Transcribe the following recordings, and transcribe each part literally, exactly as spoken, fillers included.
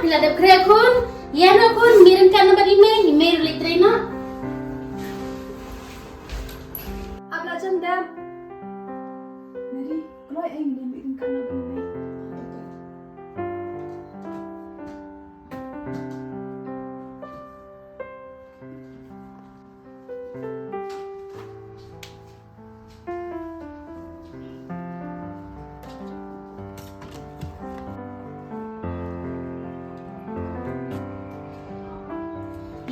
Phi la dep khreh khun, ïa noh khun, mih ryngkat noh bad i mei, i mei ruh leit trei noh. Ap la jan dep. Mary, kloi ei, ngin mih ryngkat noh bad i mei.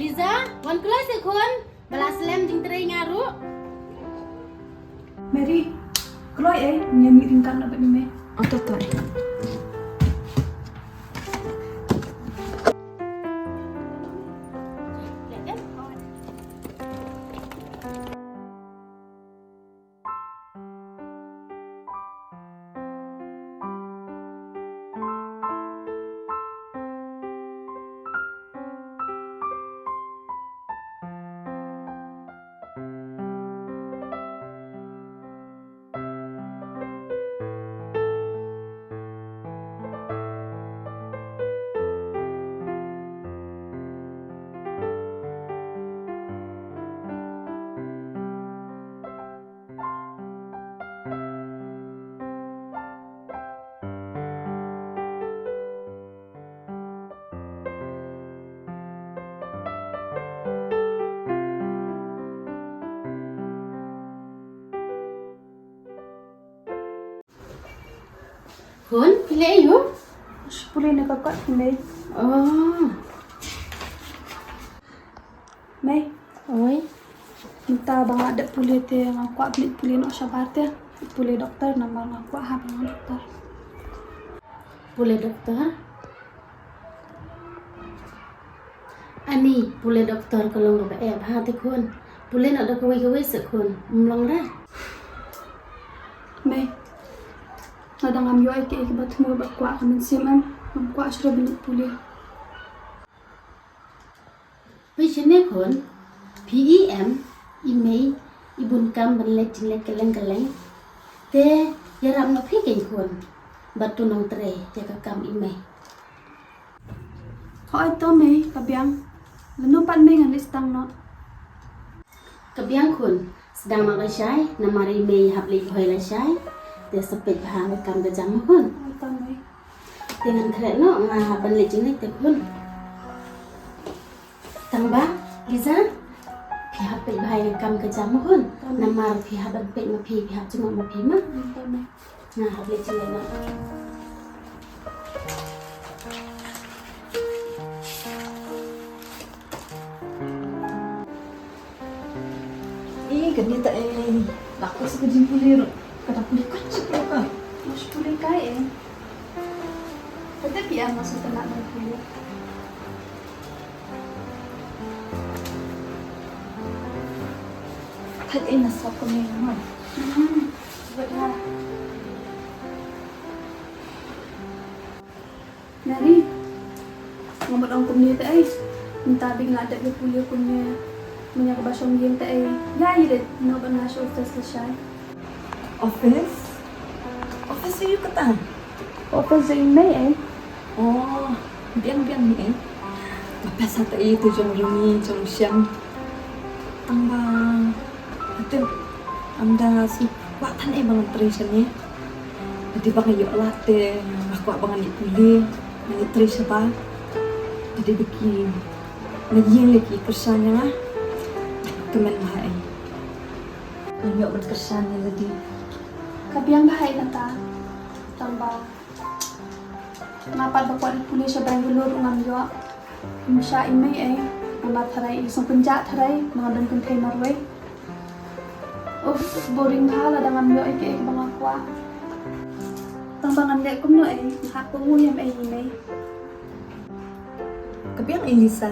Liza, wan kloi seh khun, ba la slem jingtrei nga ruh. Mary, kloi ei, ngin mih ryngkat noh bad i mei. Oh, to to. Khun, phi leh aiu? Shu pule na ka kot, mei. Oh. Mei. Oi. Mynta ba nga dep pule te nga kwah ban pule noh shabar te. Pule doktor namar nga kwah ha ban long doktor. Pule doktor? Ani, pule doktor ka long kaba eh bha te khun. Pule noh da kawei kawei seh khun. Ym long re. Mei. Lada ngam ïoh ïa kiei kiba thmu ba kwah ka mynsiem em, ngam kwah shuh ban pule. Phi shane khun, phi i em, i mei, i bun kam ban leit jingleit kylleng kylleng. Te ïarap noh phi keiñ khun, bad to nang trei ïa ka kam i mei. Hooid to mei, ka biang. Lano pat mei ngan leit sdang noh? Ka biang khun, sdang noh lashai, namar i mei hap leit hoi lashai. Te sa peit bha ka kam ka jam mo khun. Hooid to mei. Te ngan khreh noh, nga hap ban leit jingleit te khun. Tang ba, Liza, phi hap peit bha ïa ka kam ka jam mo khun. Namar phi hap ban peit ma phi, phi hap jngoh ma phi ma. Nga hap leit jingleit noh. Ih, kane ta ei. Lak ko sa ka jingpule ruh. Ka dang pule kot sha pule ka. Mas pule kai ei. Kata phi am masa tengah pule. Thait ei na sop ka mei ma. Hmm. Bad ha. Mary, nga mut ong kumne te ei. Mynta ba nga dep ïa pule kumne, mynta kaba shong ïing te ei. Ïa ïa dei, no ban nga sha office lashai. Office? Office ïa u kata? Office ïa i mei ei. Oh, biang biang ni ei. Office te ei te jong Rumi jong Shem. Tang ba, atem, am da sngewkwah than ei ba ngan trei shane. Dei ba nga ïoh lad te nga kwah ba ngan ïa pule, ngan ïa trei shabar. Dei ba ki na ïing lei ki kyrshan ïa nga. Kmen bha ei. Ngan ïoh ban kyrshan ïa lade. Ka biang bha ei kata. Tang ba nga pat ba kwah ïa pule sha Bangalore ruh ngam ïoh. Ym shah i mei ei. Namar tharai i sngewpynjah tharai ba nga don kynthei marwei. Uff, boring bha lada ngam ïoh ïa kiei kiba nga kwah. Tang ba ngan leh kumno ei, nga hap kohnguh ïa mei ei mei. Ka biang ei Lisa,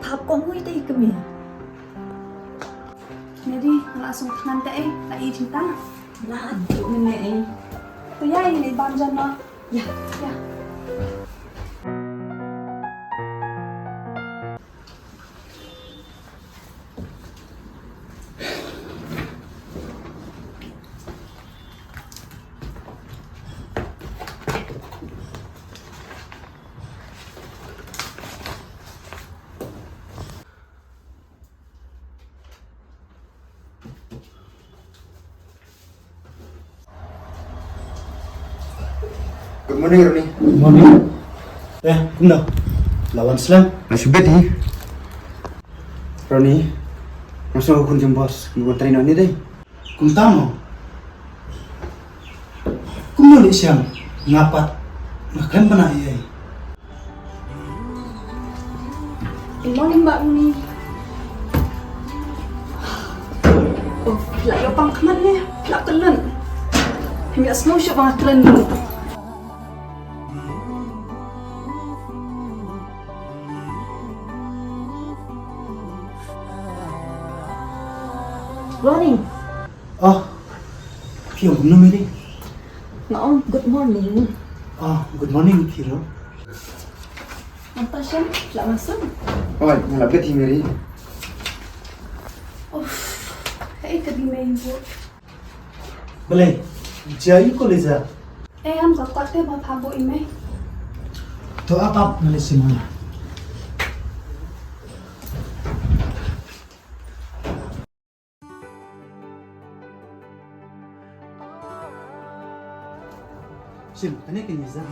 hap kohnguh ïa te ei kmie. Mary, nga la sngewthngan te ei, la i jingtang. La adu mene ei. To ïa i lei bam jan noh. Ïa. Ïa. Good morning, Ronnie. Good morning. Eh, kumno? La wan slem? Nga shu bit hi. Ronnie, nga sngew khun jong boss, ngi wan trei noh ni dei. Kumta mo? Kumno leh shem? Nga pat nga khlem bna ei ei. Good morning, Bah Uni. Oh, phi la ïoh pang khmat ne? Phi la kylluid. Phim ïohsngew shuh ba nga kylluid. Ronnie. Oh, phi ong kumno, Mary? Nga ong good morning. Oh, good morning, phi ruh. Nangta shen, la masuk. Oh, nga la bit hi, Mary. Uff, hei ka dei mei bu. Balei, jia ïa u ko Liza? Eh, am ka kot te ba pha bu i mei. To ap ap, nga leit sien ma. Shin, kane ka Liza.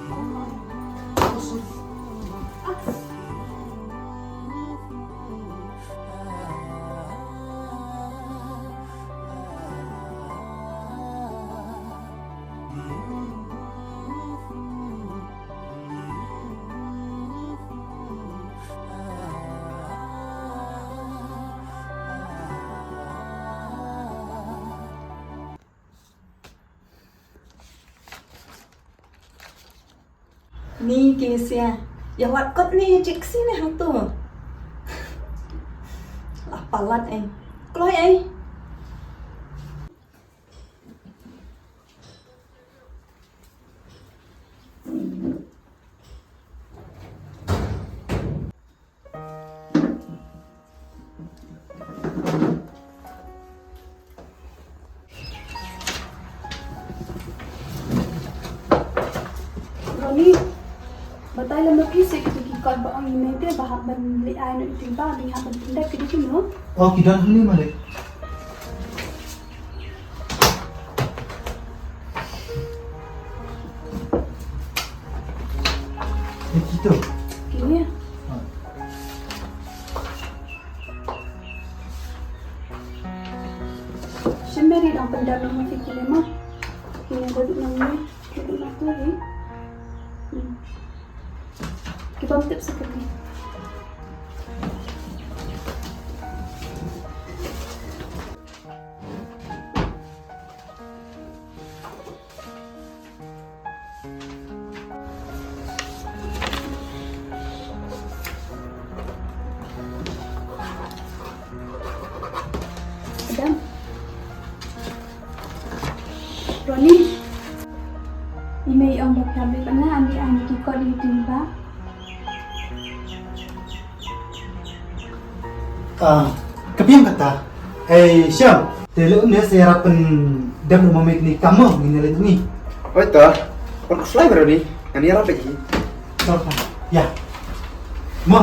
Ni Kinesia, ïa wat kot ne ïa jied ksiew ne hangto. La palat ei. Kloi ei. Ronnie, batai lem ma phi sa kito ki kot ba ong ïa i mei te ba hap ban leh ai noh ïa i Tyngba, ba ngi hap ban pyndep, ki dei kino? Oh, ki don hangne, Malik. Ïa kito. Kine. Ha. Shen Mary, dang pyndep noh ma phi kine ma. Kine ba dei nang ne, ba dei nang tu hi. Hmm. Ki bym tip sa kane. Adam. Ronnie. I mei i ong ba phi hap leit pat nga, ani ani ki kot ïa i Tyngba. Ah, ka biang kata. Hei, Shem. Te leh une sa ïarap pyndep noh ma mei kine ki kam mo, ngin ïa leit ngi. Oi to. Pon khuslai bro ni. Ngan ïarap lagi. To ka. Ïa. Mo.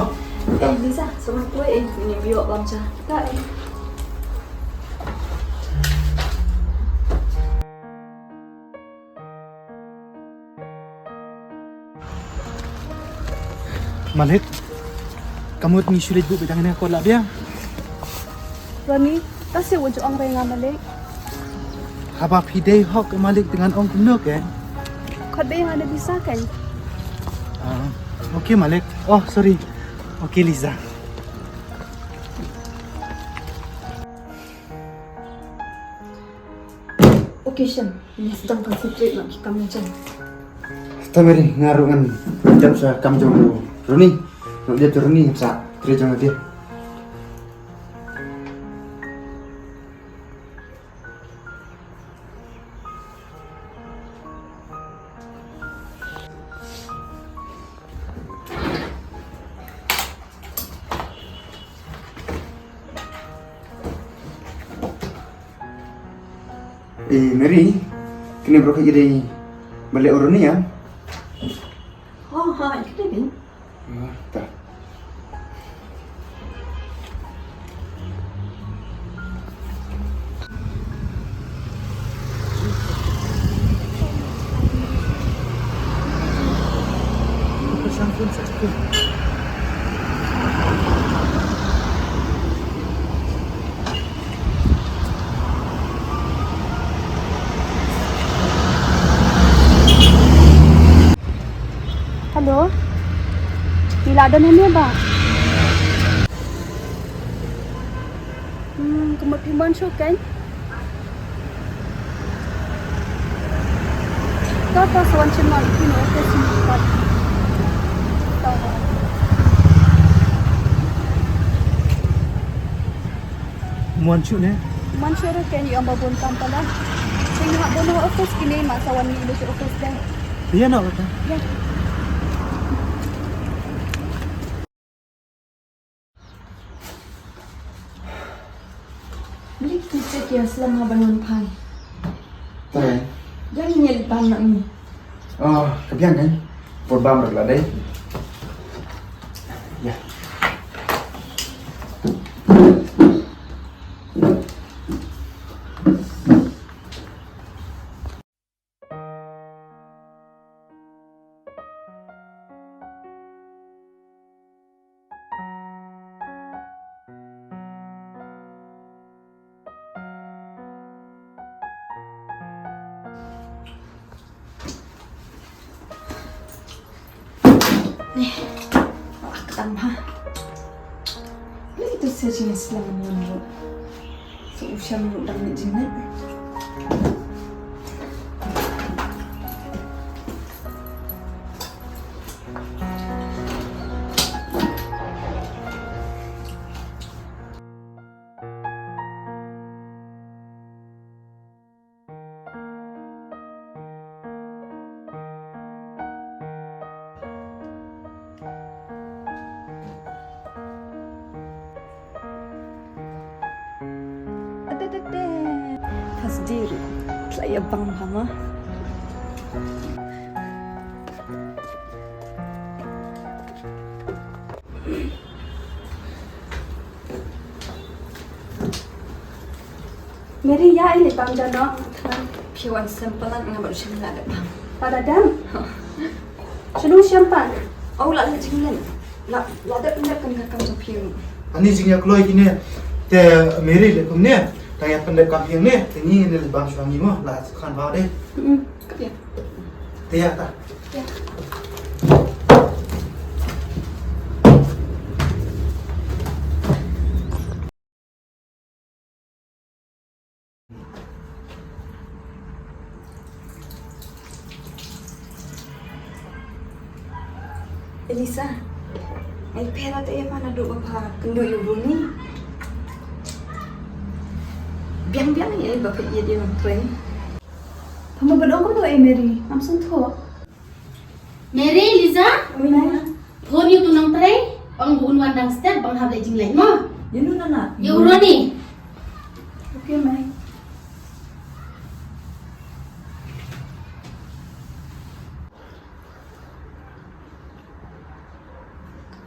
Eh, Lisa, sa wan kawei, eh, ngin ïa ïoh bam cha. Ta, eh. Malik, ka mut ngi shu leit buh beit hangne ha kot la biang. Ronnie, ta shu wat ju ong re nga Malik. Haba phi dei hok Malik te ngan ong kumno ke? Khot beit nga da Lisa kan. Ah, okay Malik. Oh, sorry. Okay Lisa. Okay Shem, ngi sdang concentrate noh ki kam jong. Te Mary, nga ruh ngan jump sha kam jong u Ronnie. Nga jump jong u Ronnie sa trei jong nga. Eh, Mary, kine baroh ki dei ba leh u Ronnie ïa? Oh, ha, ïa kine dei. Ah, ta. Ada nene ba. Hmm, kumut phi mon shu kein. Ka ka sawan chin ma phi no ke sin pat. Mon shu ne? Mon shu ru kein yu amba bun kam pala. Sing ha bun office kini ma sawan ni lu office deh. Iya no kata. Ya. Beli kita cek ya selama bangun pagi. Tren. Jangan nyel bang nak ni. Oh, kebiang kan? Por bang dah dei. Ya. Nih, ak tam ha. Ni tu sejeng selama ni. So u sham ruh dang leit jingngeit. Adadada. Pas diri. Tlaya bang hama. Mary, ya ini bang jano. Phi wan simple nga bad shim la da bang. Pada dam. Shinu siampan. Au la la jinglen. La la da pynda kan ka kam sa phi. Ani jingïakloi kine te Mary le kumne. Tang ïa pynda kam phi ne. Te ngi ne le bam shwa ngi mo la khan ba de. Hmm. Ka phi. Te ïa ta. Ïa. Elisa, ai pera te ïa pa naduh ba pha kynduh ïa u Ronnie. Biang biang ïa ba pha ïa dia nang trei. Pha ma ban ong kumno eh Mary, ngam sngewthuh. Mary, Liza? Oi, ma. Phone ïa utu nongtrei, ong ba un wan dang step, ba nga hap leit jingleit mo. Ïa u nana. Ïa u Ronnie. Okay, ma.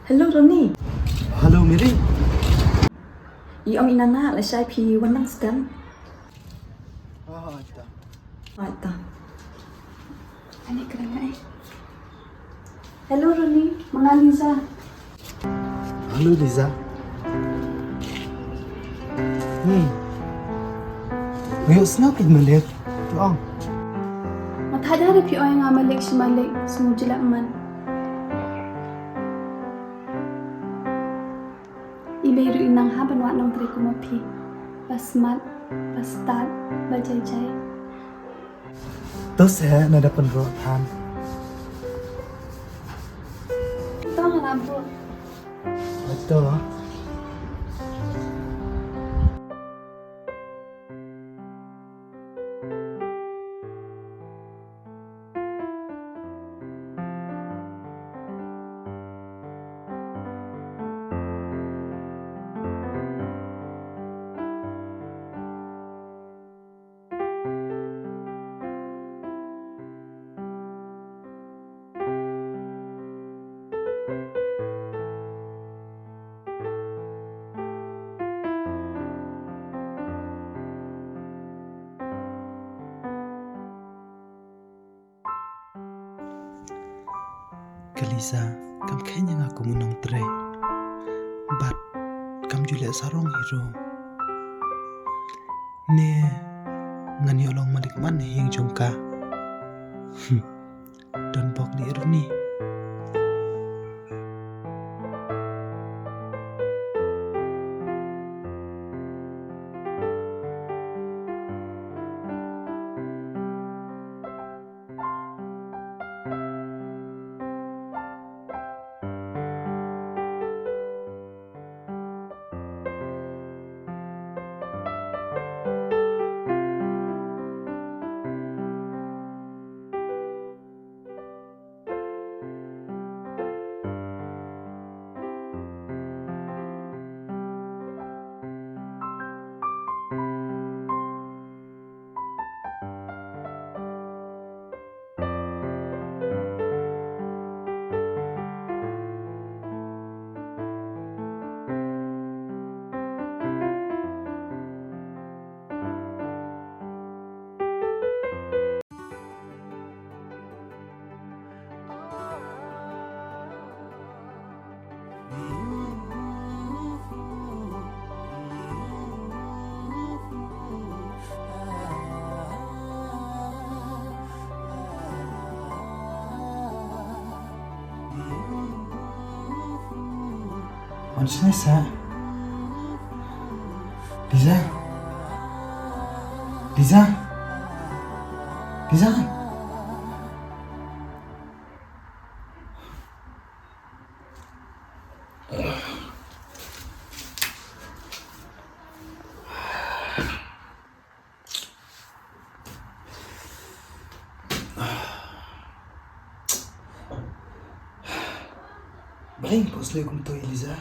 Hello, Ronnie. Hello, Mary. Ïa ong i nana, lashai phi wan dang step. Ah, ita. Ah, ita. Ani kena ngai. Hello, Ronnie. Ma nga Liza. Hello, Liza. Hmm. Ngi ïohsngew phi malik. To ong. Nga thait ha ruh phi ong ïa nga malik shi malik, sngew jleh man. I mei ruh i nang hap ban wad nongtrei kum ma phi. Ba smat, ba stad, ba jai jai. To seh, nga da pynroi than. To nga la buh. To. Ka Lisa kam kheiñ ïa nga kum u nongtrei bad kam ju leh sarong hi ruh. Ne ngan ïoh long malik man ha ïing jong ka. Don bok dih Ronnie. Shisha. Liza. Liza. Liza. Balei pos le kumto, Eliza?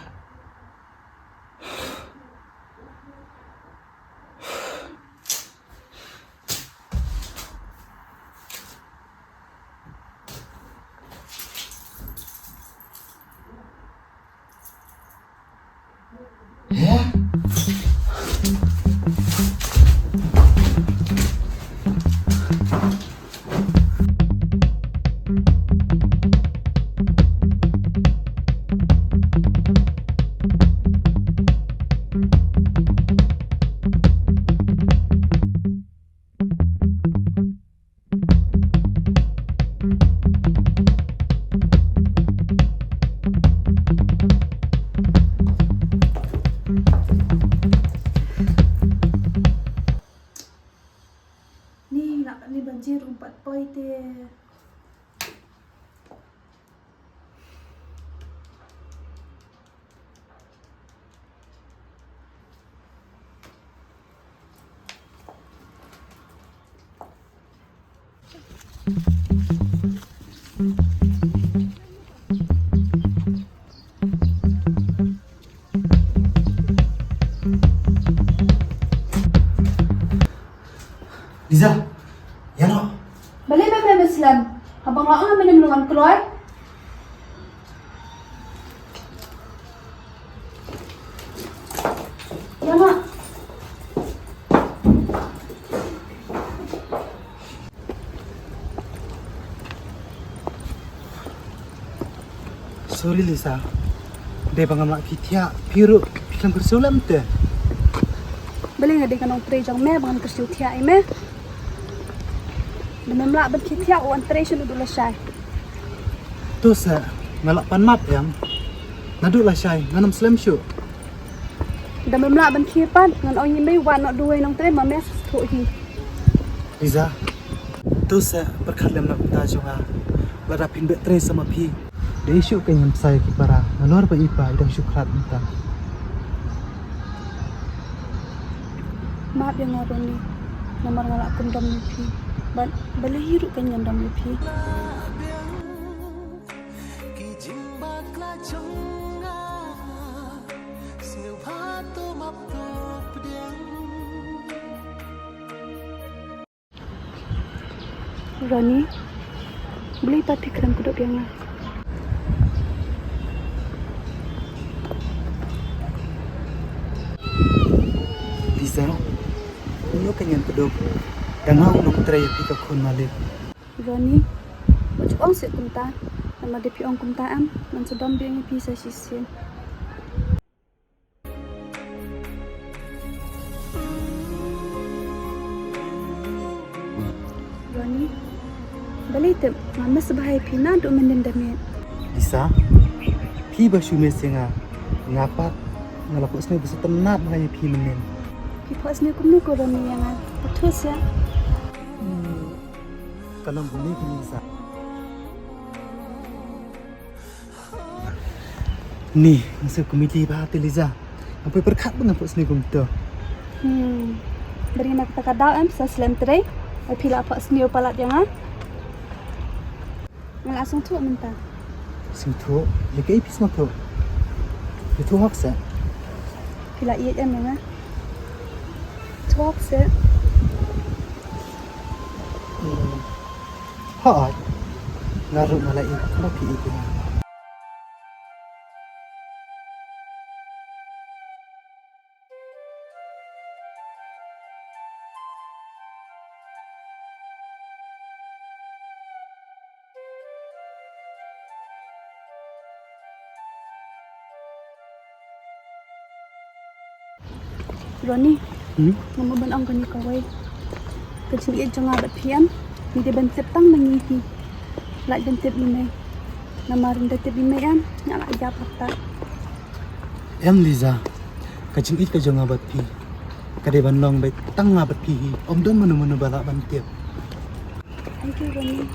Ni nak ni banjir umpat poi te. Liza, ïa noh. Balei me, me slem? Haba nga ong me, me wan kloi. Ïa nga. Sorry Liza. Dei ba ngam lah phi thiah, phi ruh phi khlem kyrsiew lem te. Balei nga dei ka nongtrei jong me ba ngan kyrsiew thiah ïa me? Da mem lah ban khie thiah, u wan trei sha naduh lashai. To se, nga lah pan map em. Naduh lashai ngan ym slem shuh. Da mem lah ban khie pat, ngan ong ïa me, wan noh duwai nongtrei ma me sngewthuh hi. Liza, to se pyrkhat lem na ka bynta jong nga. Lada phin beh trei sa ma phi, dei shuh ka ñiam sa ïa ki para, nalor ba i pa i dang shu khlad mynta. Map ïa nga Ronnie, namar nga lah kyndom ïa phi. Bad balei hi ruh ka ñiam dom ïa phi. Ronnie, balei pat phi khlem kdup ïa nga? Liza, kumno ka ñiam kdup? Da nga u nongtrei ïa phi ka khun malik. Ronnie, wat ju ong seh kumta. Namar da phi ong kumta em, ngan sa dom biang ïa phi sa shisien. Ronnie, balei tip nga mess bha ïa phi naduh mynnin da miet. Liza, phi ba shu mess ïa nga, nga pat nga la phohsniew ba sngewtynnat bha ïa phi mynnin. Phi phohsniew kumno ko Ronnie ïa nga? Pathuh seh. Hmm, ka long kumne kane Liza. Ni, nga sngewthuh kumne bha te Liza. Nga poi pyrkhat ba nga phohsniew kumto. Hmm. Bad ïa kata ka daw em, sa slem trei. Ai phi la phohsniew palat ïa nga. Nga la sngewthuh mynta. Sngewthuh? Ïa kaei phi sngewthuh? Ïathuh hok seh. Phi la ïeit em ïa nga? Ïathuh hok seh. Hmm. Hooid. Nga ruh nga la ïeit ba phi ïeit ïa nga. Ronnie, hmm? Nga mut ban ong kane kawei. Ka jingïeit jong nga bad phi em, ngi dei ban tip tang ma ngi hi. Lait ban tip ïa mei. Namar ynda tip ïa mei em, nga la ïap hatta. Em Liza, ka jingïeit ka jong nga bad phi ka dei ban long beit tang nga bad phi hi, ym don mano mano ba lah ban tip. Thank you, Ronnie.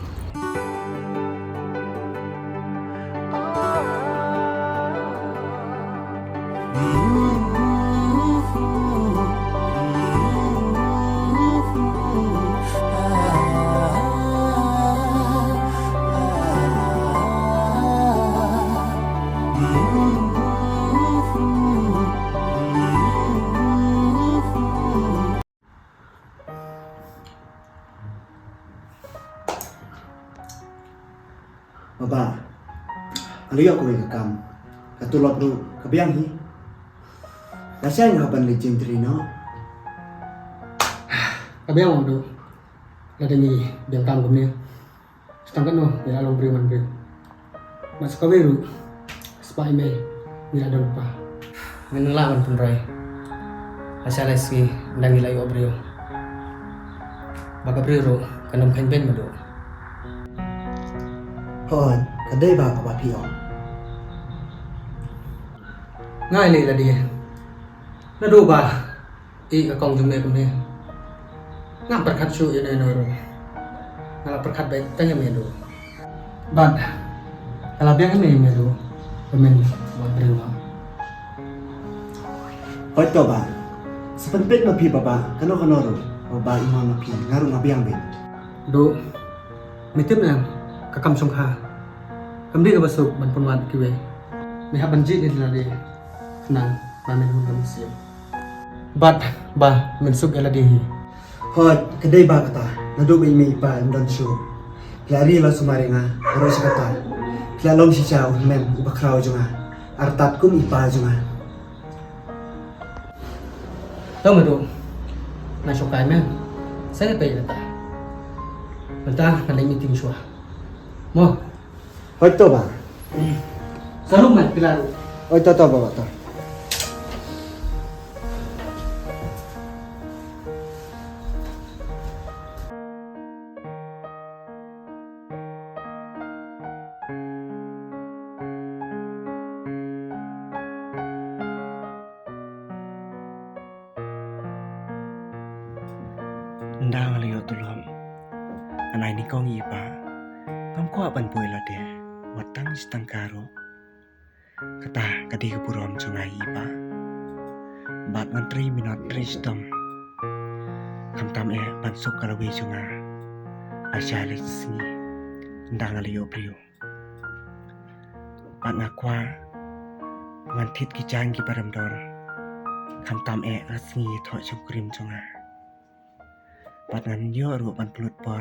Baba, nga la ïoh kawei ka kam. Ka tulop ruh ka biang hi. Lashai nga hap ban leit jingtrei noh. Ka biang, Madu. Lada ngi biang kam kumne, sa tang katno ngi la long briew man briew. Bad sa kawei ruh, spah ïa me ngi la don pa. Ngin nang lah ban pynroi. Lashai lai sngi ynda ngi la ïoh briew. Ba ka briew ruh kan ym kheiñ beiñ, Madu. Hooid, ka dei ba kaba phi ong. Nga ïaleh lade. Naduh ba ïeh ka kong jong me kumne, ngam pyrkhat shuh ïa uno uno ruh. Nga la pyrkhat beit tang ïa me, Madu. Bad ka la biang ïa me, Madu, ba men wan briew noh. Hooid to, Bah. Sa pynpeit ma phi, Baba, kano kano ruh, Baba, ïa ma phi nga ruh nga biang beit. Madu, me tip ne em, ka kam shongkha kam dei kaba suk ban pynwad ïa kiwei. Me hap ban jied ïa lade khnang ba men hun ka mynsiem. Bad ba men suk ïa lade hi. Hooid, ka dei ba kata, naduh ba i mei i pa im don shuh, phi la ri la sumar ïa nga, baroh shi katta phi la long shisha u hynmen uba khraw jong nga, artat kum i pa jong nga. To Madu, nga shu kai me. Sa ïa peit mynta. Mynta nga leit meeting shuwa. Mo. Hooid to, Bah. Sa lum me phi la ruh. Hooid to, to, Bah, to. Ynda nga la ïoh tulop, ngan ai nyngkong ïa i pa. Ngam kwah ban buh ïa lade wat tang shi tyngka ruh. Kata ka dei ka burom jong nga ïa i pa. Bad ngan trei minot trei shitom, khamtam eh ban suk ka lawei jong nga. Lashai lai sngi ynda nga la ïoh briew. Bad nga kwah ngan thied ki jaiñ kiba rem dor, khamtam eh ka sngi thoh shongkurim jong nga. Bad ngan ïoh ruh ban pynlut por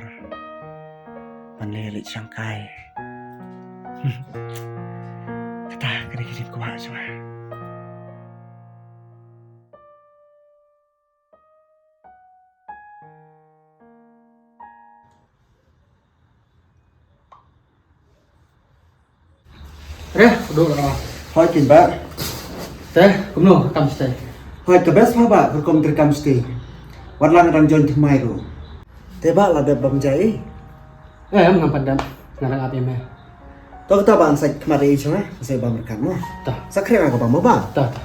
ban leit leit shangkai. Kata ka dei ka jingkwah jong nga. Re, duh lah. Hooid, Bah. Te, kumno ka kam shatei? Hooid, ka best, Bah, ka rukom treikam shatei. Wat la nga dang join thymmai ruh. Te Bah, la dep bam ja ei? Eh, em, ngam pat dep. Nga dang ap ïa me. To kata Bah, ngan sa khmat ei jong nga, ngan sa bam ryngkat mo. Ta. Sa khreh nga ka bam mo Bah. Ta, ta.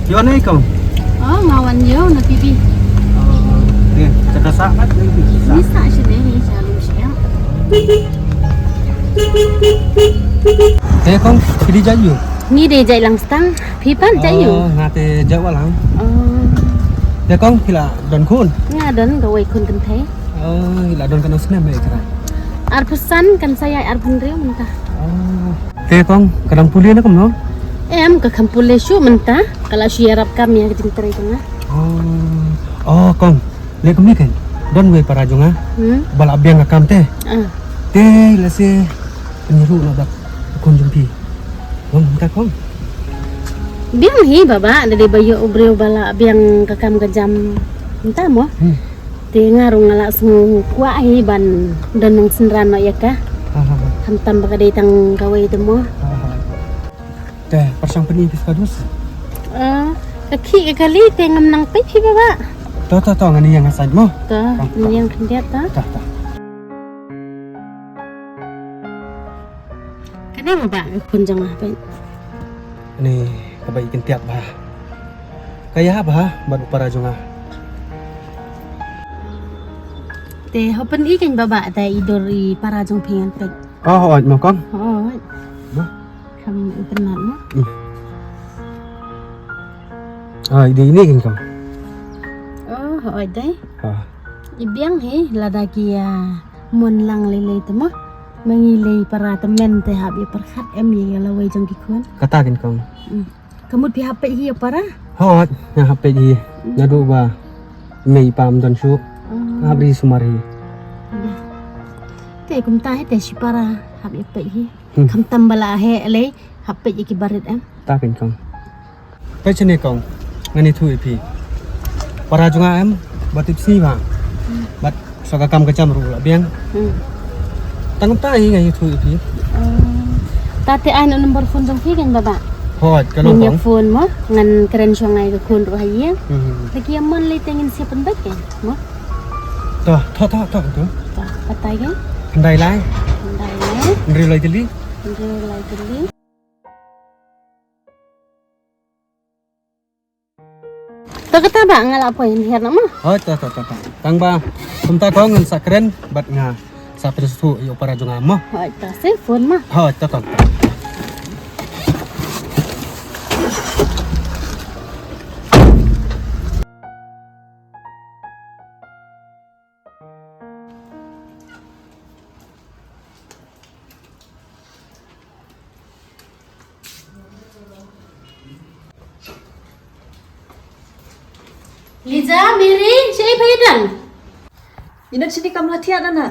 Ïoh ne kong? Oh, nga wan ïoh na T V. Oh, eh, jaka sah pat ne? Ni sah shane, ni sha lum sha. Te kong, phi dei jait ïu? Ngi dei jait lang stang, phi pat jait ïu? Oh, nga te jait wat lang. Oh. Te kong, phi la don khun? Nga don kawei khun kynthei. Oh, la don katno snem me kra? Arphew san, kan sa ïaid arphew hynriew mynta. Oh. Te kong, ka dang pule ne kumno? Em, ka kham pule shuh mynta, ka la shu ïarap kam ïa ka jingtrei ka nga. Oh. Oh, kong, leh kumne kein? Don wei para jong nga. Hmm? Ba la biang ka kam te. Ah. Te lehse pynïaid ruh na bad khun jong phi. Long kumta kong. Biang hi baba, da dei ba ïoh u briew ba la biang ka kam ka jam mynta mo. Hmm. Te nga ruh nga la sngew kwah hi ban don nongsynran noh ïa ka. Ha, ha, ha. Khamtam ba ka dei tang kawei te mo. Ha, ha. Te pyrshang pyni phi ka dus. Ah, ka khih ka kali te ngam nang peit phi baba. To, to, to, ngan ïa nga sait mo. To, ngan ïa khyndiat to. To, to. Kane baba, ka khun jong nga peit. Kane kaba i kyntiat bha. Ka ïa bha bad u para jong nga. Te hooid pyni kein baba, te i dur i para jong phi ngan peit. Oh, hooid mo kong. Hooid. Mo. Kham itynnad mo. Hmm. Ah, i dei ine kein kong. Oh, hooid dei. Ha. I biang hi lada ki ïa mon lang lei lei te mo. Ma ngi lei para tymmen te hap ïa pyrkhat em ïa lawei jong ki khun. Kata kein kong. Hmm. Ka mut phi hap peit hi ïa para? Hooid, nga hap peit hi. Hmm. Naduh ba mei i pa ym don shuh. Hmm. Nga hap ri sumar hi. Ïa. Te kumta hi te shi para hap ïa peit hi. Hmm. Khamtam ba la heh lei, hap peit ïa ki barit em. Ta kein kong. Peit shane kong, ngan ïathuh ïa phi. Para jong nga em, ba tipsngi bha. Hmm. Bad sa ka kam ka jam ruh la biang. Hmm. Tang kumta hi ngan ïathuh ïa phi. Oh. Ta te ai na number phone jong phi kein baba. Hooid, ka long kong. Ngan ïa phone mo, ngan kren shuwa ngai ka khun ruh ha ïing. Hmm. Lada ki ïa mon lei te ngin sa pynbeit kein mo. To, to, to, to, to. To, batai kein. Khyndai lai. Khyndai lai. Hynriew lai tylli. Hynriew lai tylli. To kata ba nga la poi hiar na mo. Hooid, to, to, to, to. Tang ba kumta kong ngan sa kren bad nga sa pynsngewthuh ïa u para jong nga mo. Hooid, to sa phone mo. Hooid, to, to, to. Liza, Mary, shaei phi don? Ïa don shane kam la thiah na na.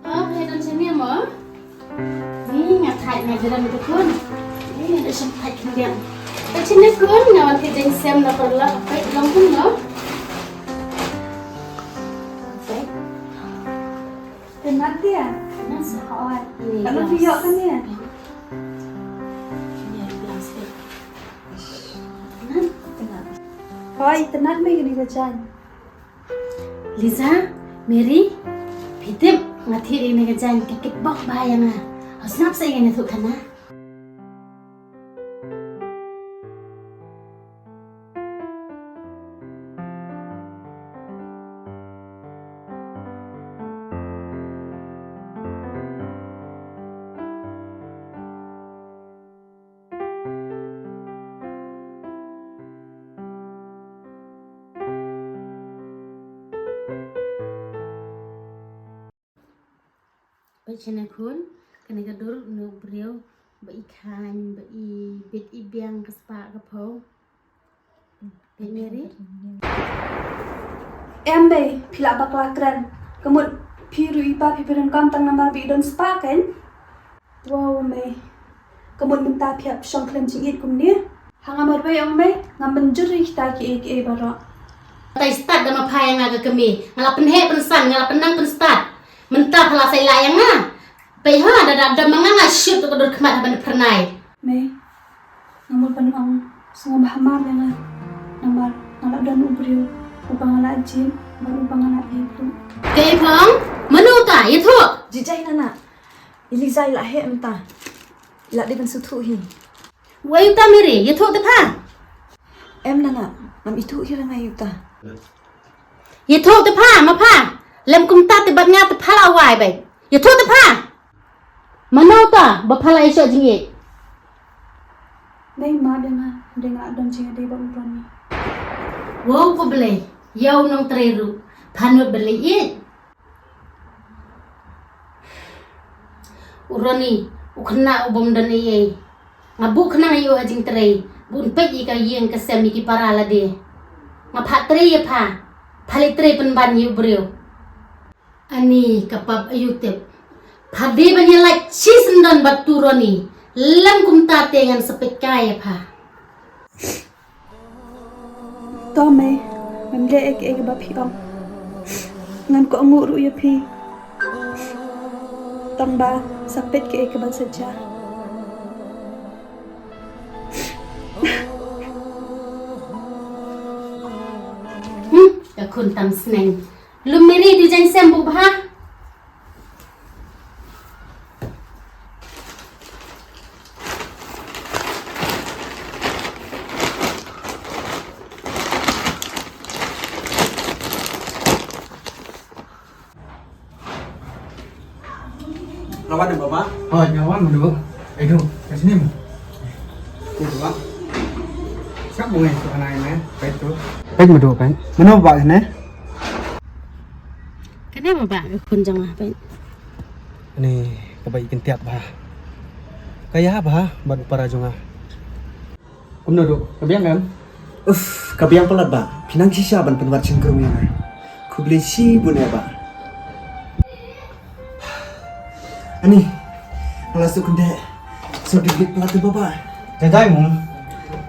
Oh, phi don shane mo? Ni nga thait nga jrem te khun. Ni nga da shim thait khyndiat. Peit shane khun, nga wan ka jingsem na paralok, peit long kumno. Peit. Itynnad te ïa? Itynnad sa. Hooid. Ni, ka long phi ïoh kane ïa? Ni, ni, ni. Itynnad. Hooid, itynnad me kane ka jaiñ. Liza, Mary, phi tip, nga thied ïa kane ka jaiñ ka kit bok bha ïa nga. Haoid sngap sa ïa kane thuh khana. Peit shane khun, kane ka dur u briew ba i khaiñ, ba i bit i biang ka spah ka phew. Peit Mary. Em bei, phi la bakla kren. Ka mut phi ruh i pa phi phi donkam tang namar ba i don spah kein. Wow mei. Ka mut mynta phi hap shong khlem jingïeit kumne. Ha nga marwei ong mei, ngam mynjur ïa kita kiei kiei baroh. Batai stad da ma pha ïa nga ka kmie. Nga la pynheh pynsan, nga la pynnang pynstad. Mynta pha la sa ïaleh ïa nga. Peit ha, da da da ma nga nga shoot ka dur khmat ha ban phyrnai. Mei, nga mut ban ong sngewbha mar ïa nga. Namar nga la don u briew uba nga la jied bad uba nga la ïeit ruh. Kaei pha ong? Mano uta? Ïathuh. Jijai nana. I Liza i la heh mynta. I la dei ban sngewthuh hi. Wei uta Mary, ïathuh te pha. Em nana, ngam ithuh hi ra ngai uta. Ïathuh te pha, ma pha. Lem kumta te bad nga te pha la wai beit. Ïathuh te pha. Mano uta ba pha la ïashoh jingïeit? Mei, map ïa nga, hynrei nga don jingïadei bad u Ronnie. Wow ko Blei, ïa u nongtrei ruh pha nud ban leh ïeit. U Ronnie u khynnah u bym don ei ei. Nga buh khnang ïa u ha jingtrei Bun peit ïa ka ïing ka sem ïa ki para lade. Nga phah trei ïa pha. Pha leh trei pynban ïa u briew. Ani ka pap aïu tip. Pha dei ban ïa lait shisyndon bad tu Roni. Lem kumta te ngan sa peit kai ïa pha. To mei, ngam leh ei ei kaba phi ong. Ngan kohnguh ruh ïa phi. Tang ba sa peit ei ei kaba sa jia. Hmm, ka khun tam sneng. Lum meri di jeng sem bu bha. Rawat deh, Baba. Oh, nyawa madu. Aduh, kasih ni. Ni, Baba. Siap bunga itu anak ini, baik tu. Baik madu, baik. Mana Baba ini? Kane ba ba ka khun jong nga peit. Ni kaba i kyntiat ba. Ka ïa ba ban para jong nga. Kumno du ka biang em? Uf, ka biang palat ba. Phi nang shisha ban pynwat shynkrung ïa nga. Khublei shibun eh ba. Ani, nga la suk kynde. Suk dik dik palat ba ba. Jai jai mung.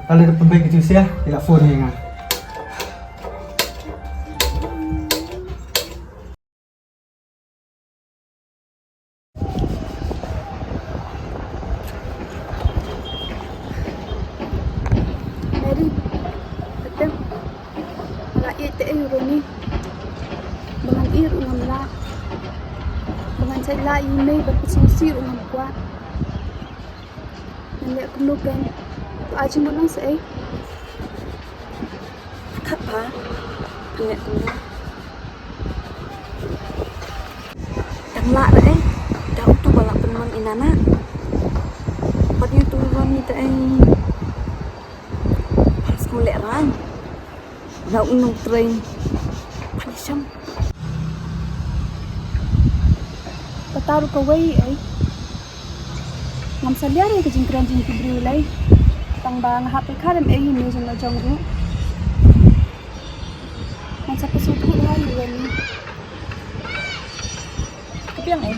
Kali da pynbeit ka juice ïa, ila phone ïa nga. Mary, atem, la ïeit te ei Roni. Ba ngan ïeit ruh ngam lah. Ba ngan sait lah ïa mei ba ka sngewsih ruh ngam kwah. Ngan leh kumno kein? To ai jingmut nang sa ei. Khat ba ngan leh kumno? Dang lah re ei. Da utu ba lah pynman ina na. Pat utu ba ni ta ei. Pas ku leh rang. Da u nongtrei. Pynsham. Kata ruh kawei ei. Ngam salia ïa ka jingkren jong ki briew lei. Tang ba nga hap pyrkhat em ei ïa me jong la jong ruh. Ngam sa pyrshah ruh ha ïa wen. Ka biang ei.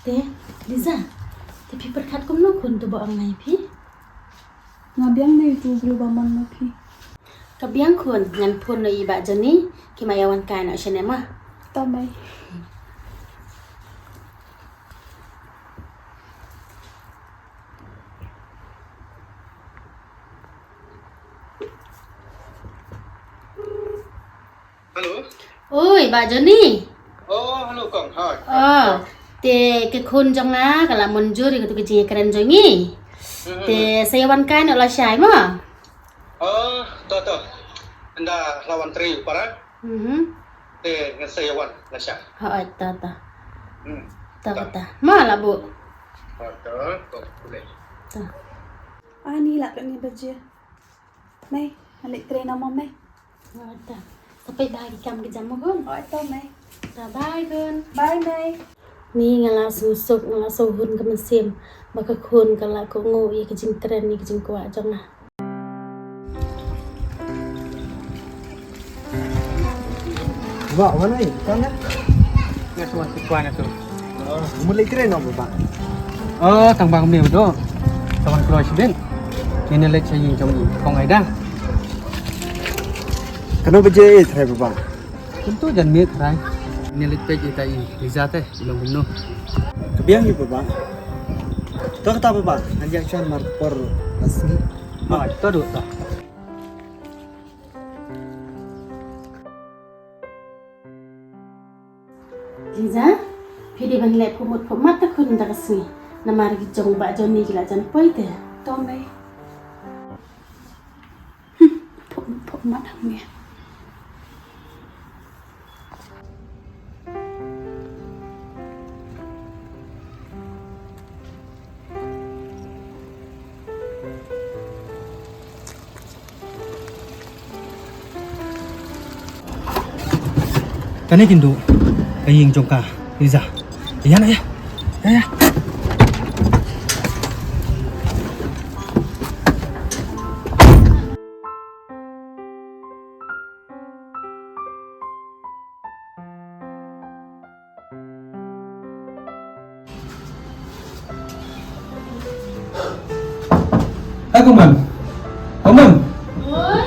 Te, Liza, te phi pyrkhat kumno khun, to ba ong nai phi? Nga biang ne tu briew ba mon ma phi. Ka biang khun, ngan phone noh ïa i Bah Johnny, ki ma ïa wan kai noh shane ma. To mei. Hello. Oi, Bah Johnny. Oh, hello kong. Hi. Oh, te ka khun jong nga ka la mynjur ïa katu ka jingïakren jong ngi. Hmm, hmm, hmm. Te sa ïa wan kai noh lashai mo. Oh, to to. Ynda la wan trei u para. Mhm. Te ngan sa ïa wan lashai. Hooid, to to. Hmm. To to. Mo la bu. To to. To. Ani la ka ni baje. Mei, nga leit trei noh mo mei. Nga ta. Sa peit bha ki kam ki jam mo khun. Oi to mei. Ta bye khun. Bye mei. Ni nga la sngewsuk, nga la sngewhun ka mynsiem ba ka khun ka la kohnguh ïa ka jingkren ïa ka jingkwah jong nga. Ba, wan ai, kan na? Nga tu wan tu kwan tu. Mut leit trei noh ba. Oh, tang ba kumne ba doh. Tang ba kloi shibit. Ngin leit sha ïing jong i Kong Aida. Katno baje i trei ba? Kumto jan miet trai. Ngin leit peit ïa i Liza te i long kumno. Ka biang hi ba. To kata ba. Ngan ïa shuwa mar por la sngi. Oh, to doh to. Liza, phi dei ban leh phohmut phohmat ta khun da ka sngi. Namar ki jong Bah Johnny ki la jan poi te. To mei. Hmm, phohmut phohmat hangne. Kane kin duh ka ïing jong ka Liza. Ïa na ïa. Ïa ïa. Hai, Kong Mam. Kong Mam. Oi.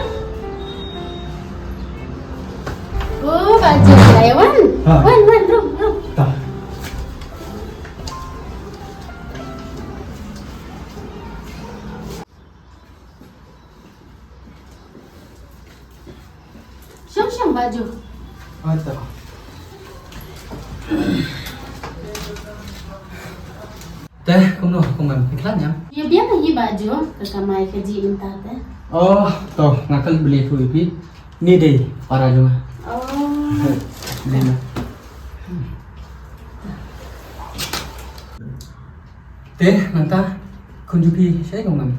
Oh, Bah Ju, wan. Ha. Wan, wan, rung, rung. Ta. Shong shong, Bah Ju. Ata. Te, kumno, Kong Mam, phi khlad ïam? Ïa biang hi, Bah Ju, ka kamai kajih mynta te. Oh, to, nga khlad beli tu ipi. Ni dei para jong nga. Oh. Dei na. Te, nangta, khun jong phi shaei, Kong Mam?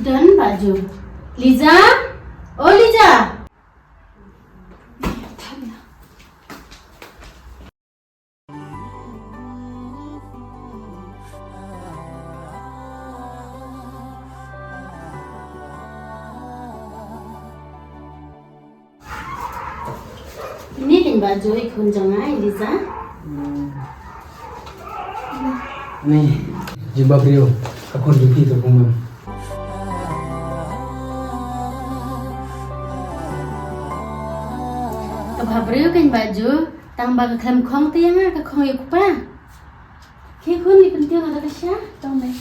Don, Bah Ju. Liza? Oh, Liza! Ni dei Bah Ju i khun jong nga, i Liza. Ni, jingbabriew ka khun jong phi to, Kong Mam. Ka babriew kan Bah Ju, tang ba ka khlem khong te ïa nga, ka khong ïa u kpa. Khie khun, ngi pyntiew na ka sha. Tang me.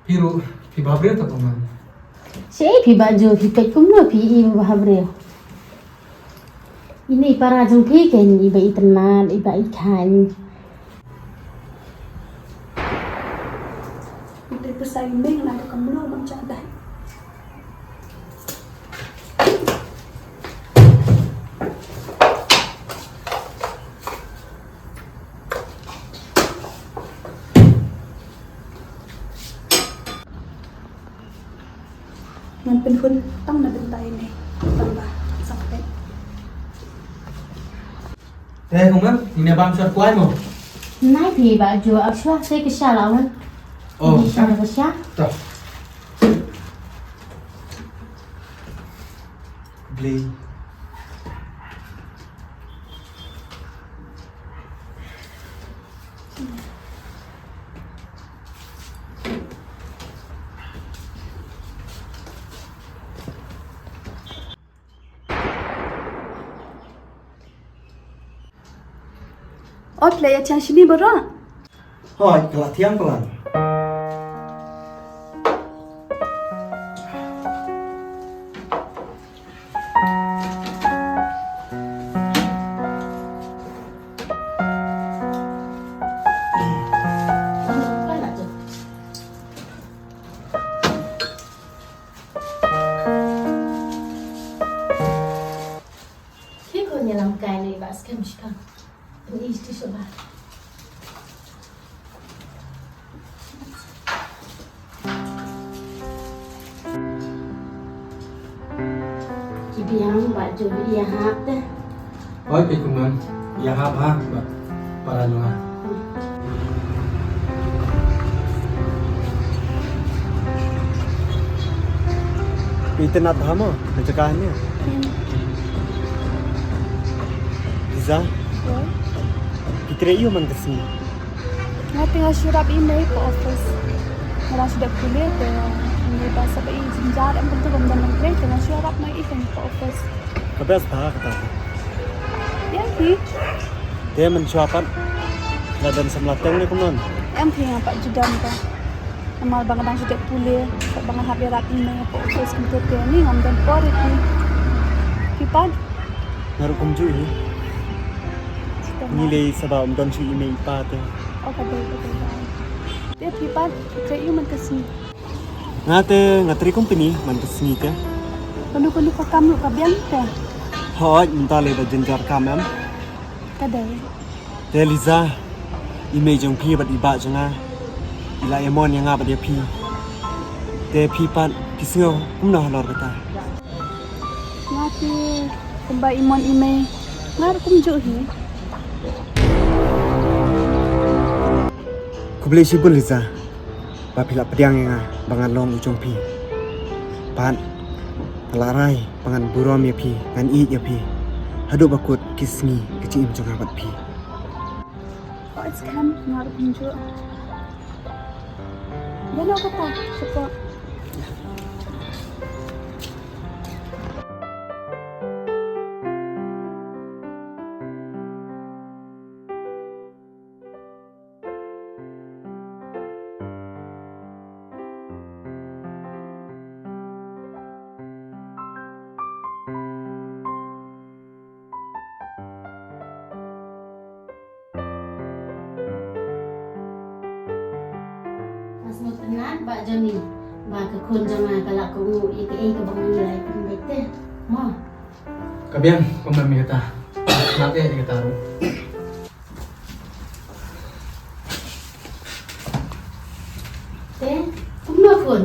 Phi ruh, phi babriew to, Kong Mam. Shaei phi Bah Ju, phi peit kumno phi i babriew. Ine i para jong phi kein iba itynnad, iba ikhaiñ. Ite pisa i meng na ka mlo bam cha dai. Ngan pynhun tang na bynta ine, tang ba sa peit. Te, Kong Mam, ine bam shuwa kwai mo? Nai phi Bah Ju, ap shuwa se ka sha la wan. Oh, ni sha ka sha. To. Blei. Ot le ïa thiang shini baroh. Hooid, ka la thiang palat. Ki khun ïalam kai ne ba skhem shikang. Pyn-i ti shuwa. Ki biang ba ju ïa hap te. Oi, phi kumne ïa hap ha ba para jong nga. Phi itynnad bha mo ka jaka hangne? Liza. Phi trei aiu man ka sngi? Nga te nga shu ïarap i mei ha office. Nga dang shu dep pule te ngi ba sa ba i jynjar em, kumta bym don nongtrei te nga shu ïarap ma i ha office. Ka best bha kata. Ïa phi. Te mynshuwa pat la don samla teng ne kumno? Em phi, nga pat ju don ka. Namar ba nga dang shu dep pule, ba nga hap ïarap i mei ha office kumta te ni ngam don por ïa phi. Phi pat? Nga ruh kumjuh hi. Ngi lei sa ba ym don shuh i mei i pa te. O ka dei, ka dei. Te phi pat, trei aiu man ka sngi? Nga te nga trei company man ka sngi te. Kano kano ka kam ruh ka biang te? Hooid, mynta lei ba jynjar kam em. Ka dei. Te Liza, i mei jong phi bad i bah jong nga i la ïamon ïa nga bad ïa phi. Te phi pat phi sngew kumno halor kata? Kumba i mon i mei, nga ruh kumjuh hi. Khublei shibun Liza, ba phi la pdiang ïa nga ba ngan long u jong phi. Bad nga la rai ba ngan burom ïa phi, ngan ïeit ïa phi haduh ba kut ki sngi ka jingim jong nga bad phi. Oh, it's come, nga ruh kumjuh. Ïa lo kata, syukur. Nga sngewtynnat Bah Johnny ba ka khun jong nga ka la kohnguh ïa kaei kaba nga ngi la ïakynduh te. Mo. Ka biang kumne ïa kata. Nga te ïa kata ruh. Te kumno khun?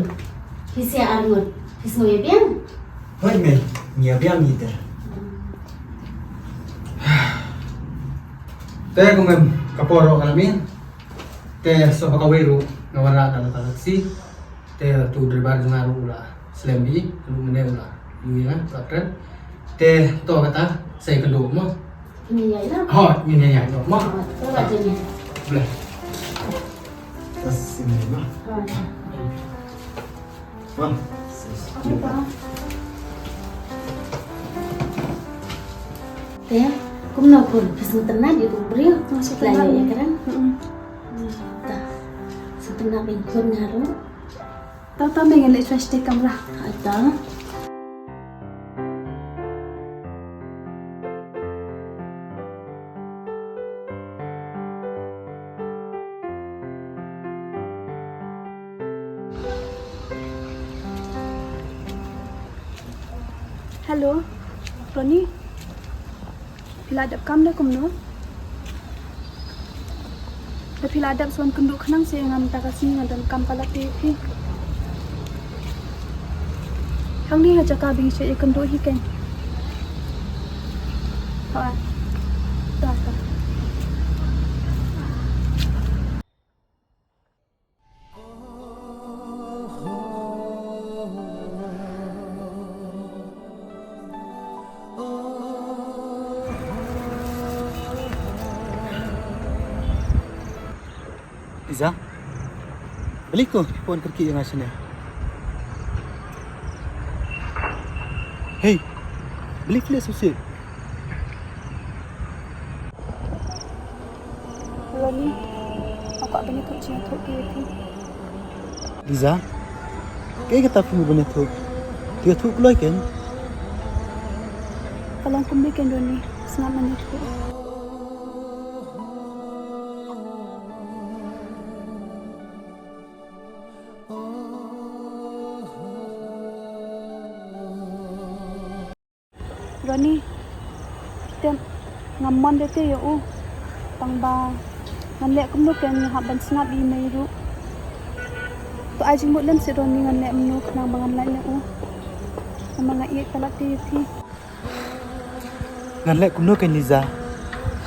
Phi sngewbha arngut, phi sngew ïa biang? Hooid mei, ngi ïa biang ngi te. Te kumne ka por ruh ka la miet. Te shuwa ba kawei ruh nga wanrah da ka taxi. Te utu u driver jong nga ruh u la slem bha, ruh mynne u la ïohi ïa nga, u la kren. Te to kata sa ïakynduh mo. Ngin ïa ïaid noh. Hooid, ngin ïa ïaid noh mo. Hooid, to la jong ïa. Bleh. Bas sini mo. Hooid. Mo. Te kumno khun, phi sngewtynnat ïa u briew? Nga sngewtynnat. La ïa kren? Mm-mm. Ta sngewtynnat ïa khun nga ruh. Ta ta me ngan leit shuwa sha kamra. Ata. Hello, Ronnie. Phi la dep kam ne kumno? Da phi la dep sa wan kynduh khnang seh, nga mynta ka sngi nga don kam palat te ïa phi. Hangne ha jaka bynta seh ïa kynduh hi kein. Ha. Ta ta. Liza, balei ko phi wan kyrkieh ïa nga shane? Hei, balei phi leh sngewsih? Ronnie, nga kwah ban ïathuh jingïathuh keiñ ïa phi. Liza, kaei kata phi mut ban ïathuh? To ïathuh kloi keiñ. Ka long kumne keiñ Ronnie, sngap ban ïathuh. Ronnie, tip, ngam mon de te ïa u. Tang ba ngan leh kumno keiñ, nga hap ban sngap ïa i mei ruh. To ai jingmut lem seh Ronnie, ngan leh kumno khnang ba ngan lait na u. Namar nga ïeit palat te ïa phi. Ngan leh kumno keiñ Liza,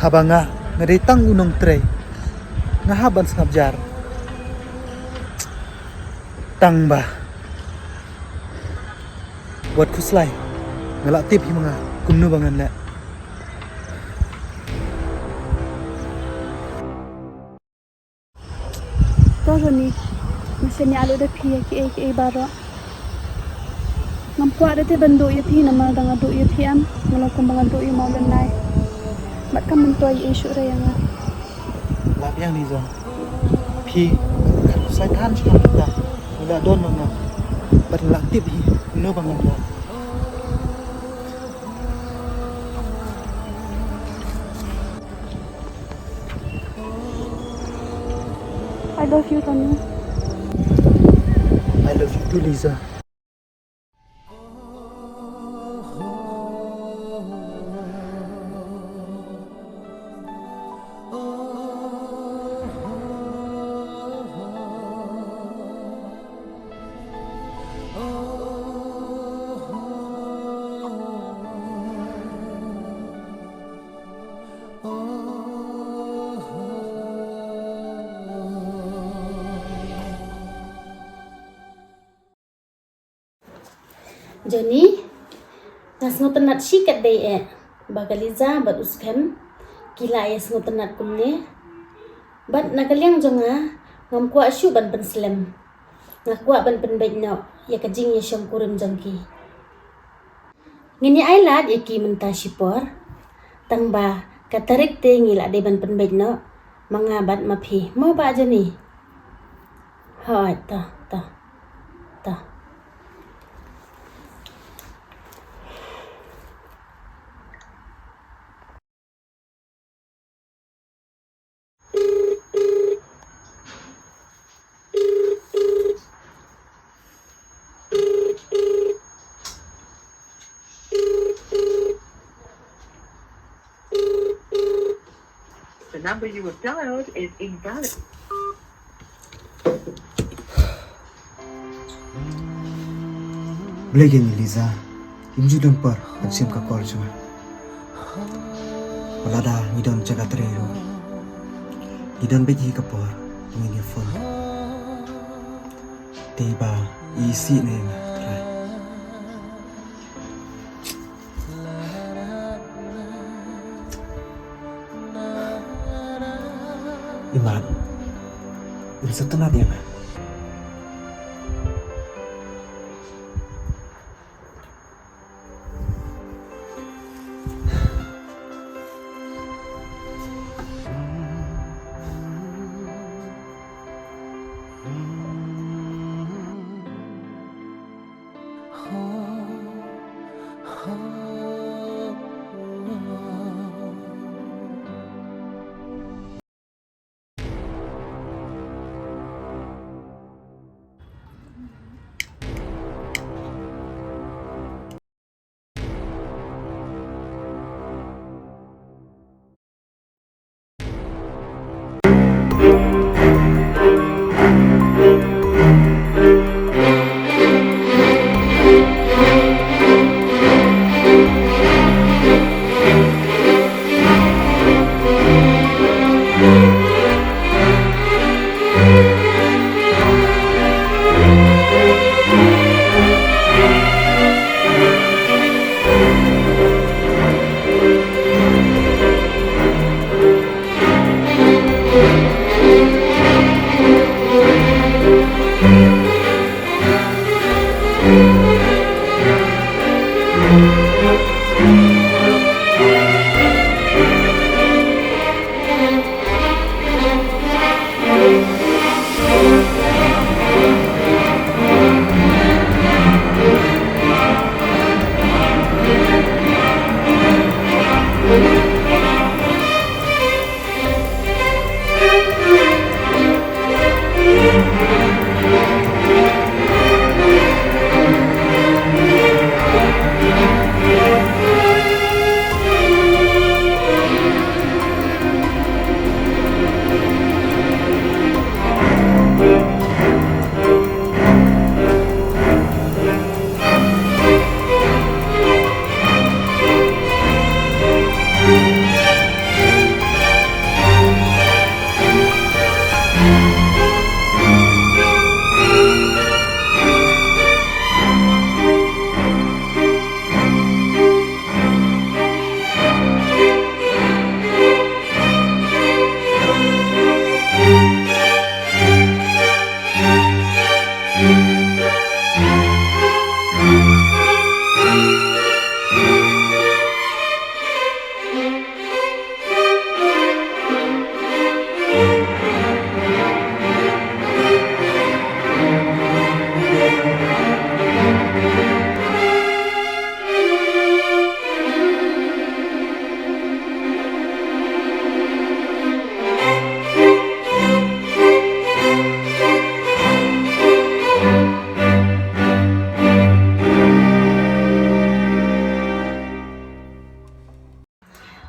haba nga, nga dei tang u nongtrei. Nga hap ban sngap jar. Tang ba wat khuslai, nga la tip hi ma nga kumno ba ngan leh. To Ronnie, nga sngewsih ïa lade phi ïa kiei kiei baroh. Ngam kwah de te ban duh ïa phi namar da nga duh ïa phi em, nga long kumba nga duh ïa u maw lynnai. Bad kam myntoi ei shuh re ïa nga. Lah biang Liza. Phi, kan sa than shuh kita. Nga la don ma nga. Bad nga la tip hi kumno ba ngan leh. I love you, Ronnie. I love you too, Liza. Johnny, nga sngewtynnat shikatdei eh ba ka Liza bad u Skhem ki la ïa sngewtynnat kumne. Bad na ka liang jong nga, ngam kwah shuh ban pynslem. Nga kwah ban pynbeit noh ïa ka jingïashongkurim jong ki. Ngin ïa ai lad ïa ki mynta shipor. Tang ba ka tarik te ngi la dei ban pynbeit noh, ma nga bad ma phi, mo Bah Johnny? Hooid, to, to, to. The number you have dialed is invalid. Blei ïa ngi Liza, ngim ju don por ban shim ka call jong nga. Lada ngi don jaka trei ruh, ngi don beit hi ka por ngin ïa phone. Te ba i sih ne nga trai. Iman, im sngewtynnat ïa nga.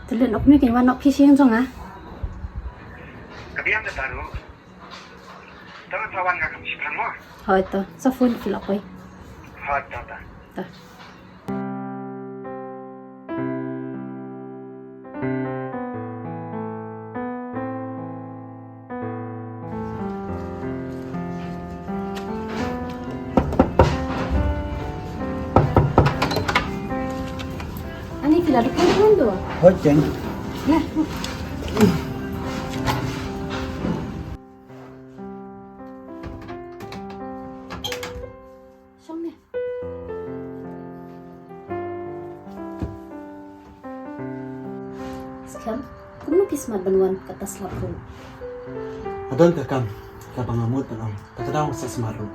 Te leit noh kumne, kein wan noh phi sha ïing jong nga. Ka biang da taru. Tang sa wan nga kam shipang mo. Hooid to, sa phone phi la poi. Hooid to ta. Ta. Dah depan kan tu? Hoi, Ceng. Ya. Shong ni. Skhem, kumno phi smat ban wan kata slap ruh? Adon ka kam kaba nga mut ban ong, ta ka daw sa smat ruh.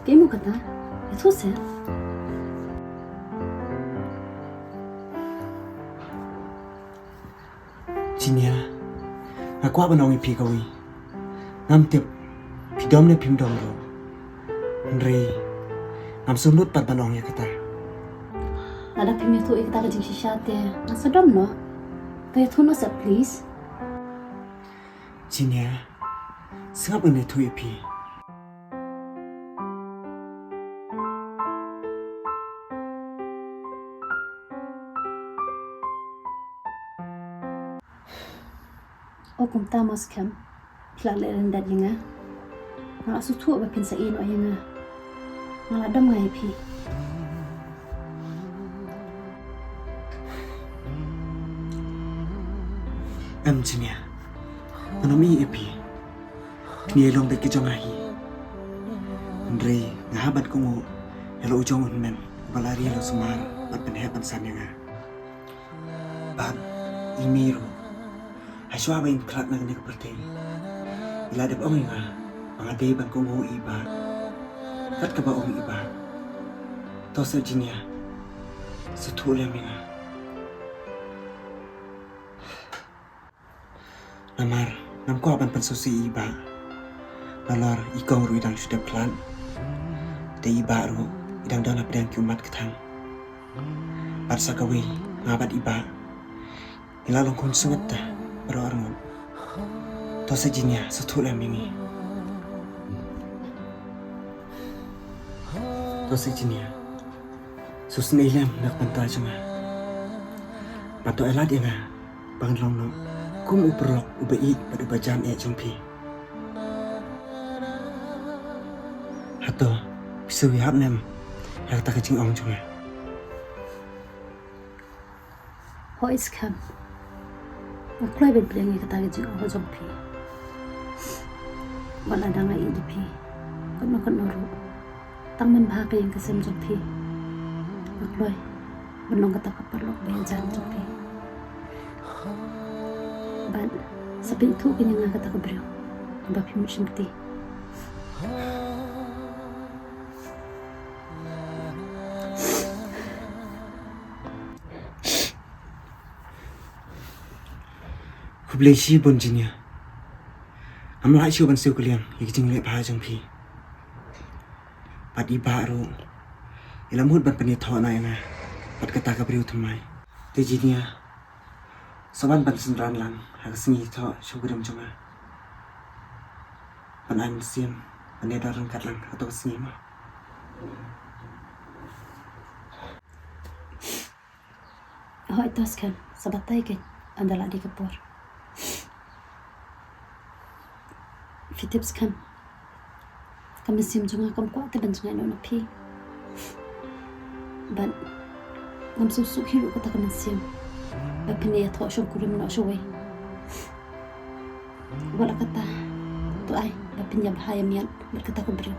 Phi mut kata, ïathuh seh. Jinia, nga kwah ban ong ïa phi kawei. Ngam tip phi dom ne phim dom ruh. Hynrei ngam sngewlut pat ban ong ïa kata. Lada phim ïathuh ïa kata ka jingshisha te, nga sa dom noh. To ïathuh noh seh, please. Jinia, sngap, ngan ïathuh ïa phi. O kumta mo Skhem, phi la leh lyndet ïa nga. Nga la sngewthuh ba phin sa ïehnoh ïa nga. Nga la dom nga ïa phi. Em Jinia, ngan ym ïeh ïa phi. Kine long beit ki jong nga hi. Hynrei nga hap ban kohnguh ïa la u jong u hynmen uba la ri la sumar bad pynheh pynsan ïa nga. Bad i mei ruh, hashwa ba in khlad na kane ka pyrthei, i la dep ong ïa nga ba nga dei ban kohnguh ïa i Bah. Kat kaba ong i Bah. To seh Jinia, sngewthuh lem ïa nga. Namar ngam kwah ban pynsngewsih ïa i Bah. Nalor i kong ruh i dang shu dep khlad. Te i Bah ruh i dang don hapdeng ki ummat ka thang. Bad sa kawei, nga bad i Bah ngi la long khun sngewbha baroh arngut. To seh Jinia, sngewthuh lem ïa ngi. To seh Jinia, sngewsynei lem na ka bynta jong nga. Bad to ai lad ïa nga ban long noh kum u paralok uba ïeit bad uba jan eh jong phi. Hato phi sngewthuh ne em ïa kata ka jingong jong nga? Hooid Skhem, nga kloi beit briew ïa kata ka jingong jong phi. Wat lada nga ïeit ïa phi katno katno ruh, tang mynba ka ïing ka sem jong phi, nga kloi ban long kata ka paralok ba ïajan jong phi. Bad sa pynithuh kane ïa nga kata ka briew ba phi mut shimti. Khublei shibun Jinia. Ngam lah shuh ban siew kylliang ïa ki jingleh bha jong phi. Bad i Bah ruh i la mut ban pynïathoh noh ïa nga bad kata ka briew thymmai. Te Jinia, sa wan ban synran lang ha ka sngi thoh sha u briew jong nga. Ban ai mynsiem ban ïada ryngkat lang ha kato ka sngi mo. Hooid to Skhem, sa batai kein ynda la dei ka por. Phi tip Skhem, ka mynsiem jong nga kam kwah te ban jngai noh na phi. Bad ngam sngewsuk hi ruh kata ka mynsiem ba phin ïathoh shongkurim noh shawei. Wat la katta, to ai ba phin ïa bha ïa miat bad kata ka briew.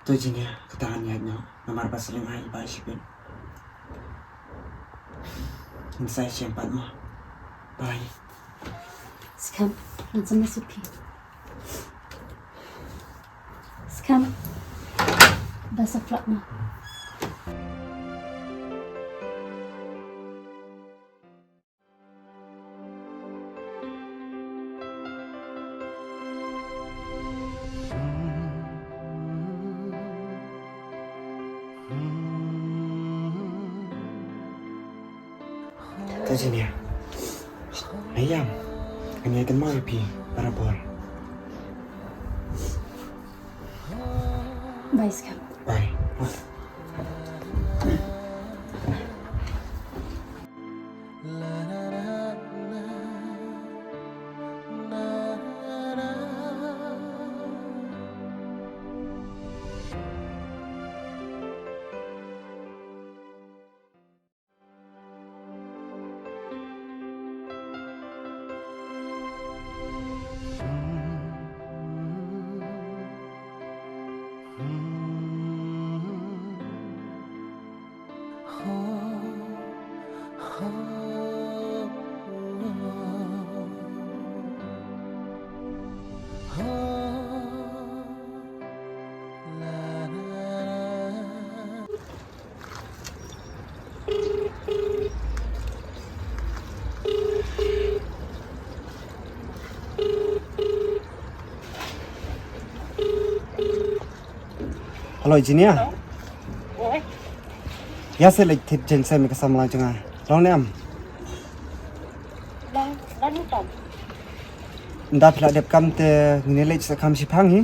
To Jinia, kata ngan ïaid noh namar ba sa lyngngai i Bah shibit. Ngin sa ïashem pat mo. Bye. Skhem, ngan sa message phi. Skhem, best of luck mo. To Jinia, nga ïam, ngan ïai kynmaw ïa phi barabor. Bye Skhem. Bye. Hello, engineer. Hello. Oi. Ïa se leit thied jaiñ sem ka samla jong nga. Long ne em? Long, long ne em? Ynda phi la dep kam te ngin leit sa kam shiphang hi.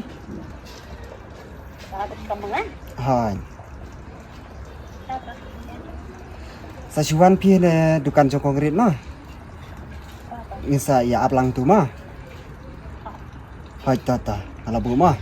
Ba dep kam ma nga? Hai. Sa shu wan phi ne dukan jong kong Rit ma. Ngin sa ïa ap lang tu ma. Hoi, to to, nga la buh ma.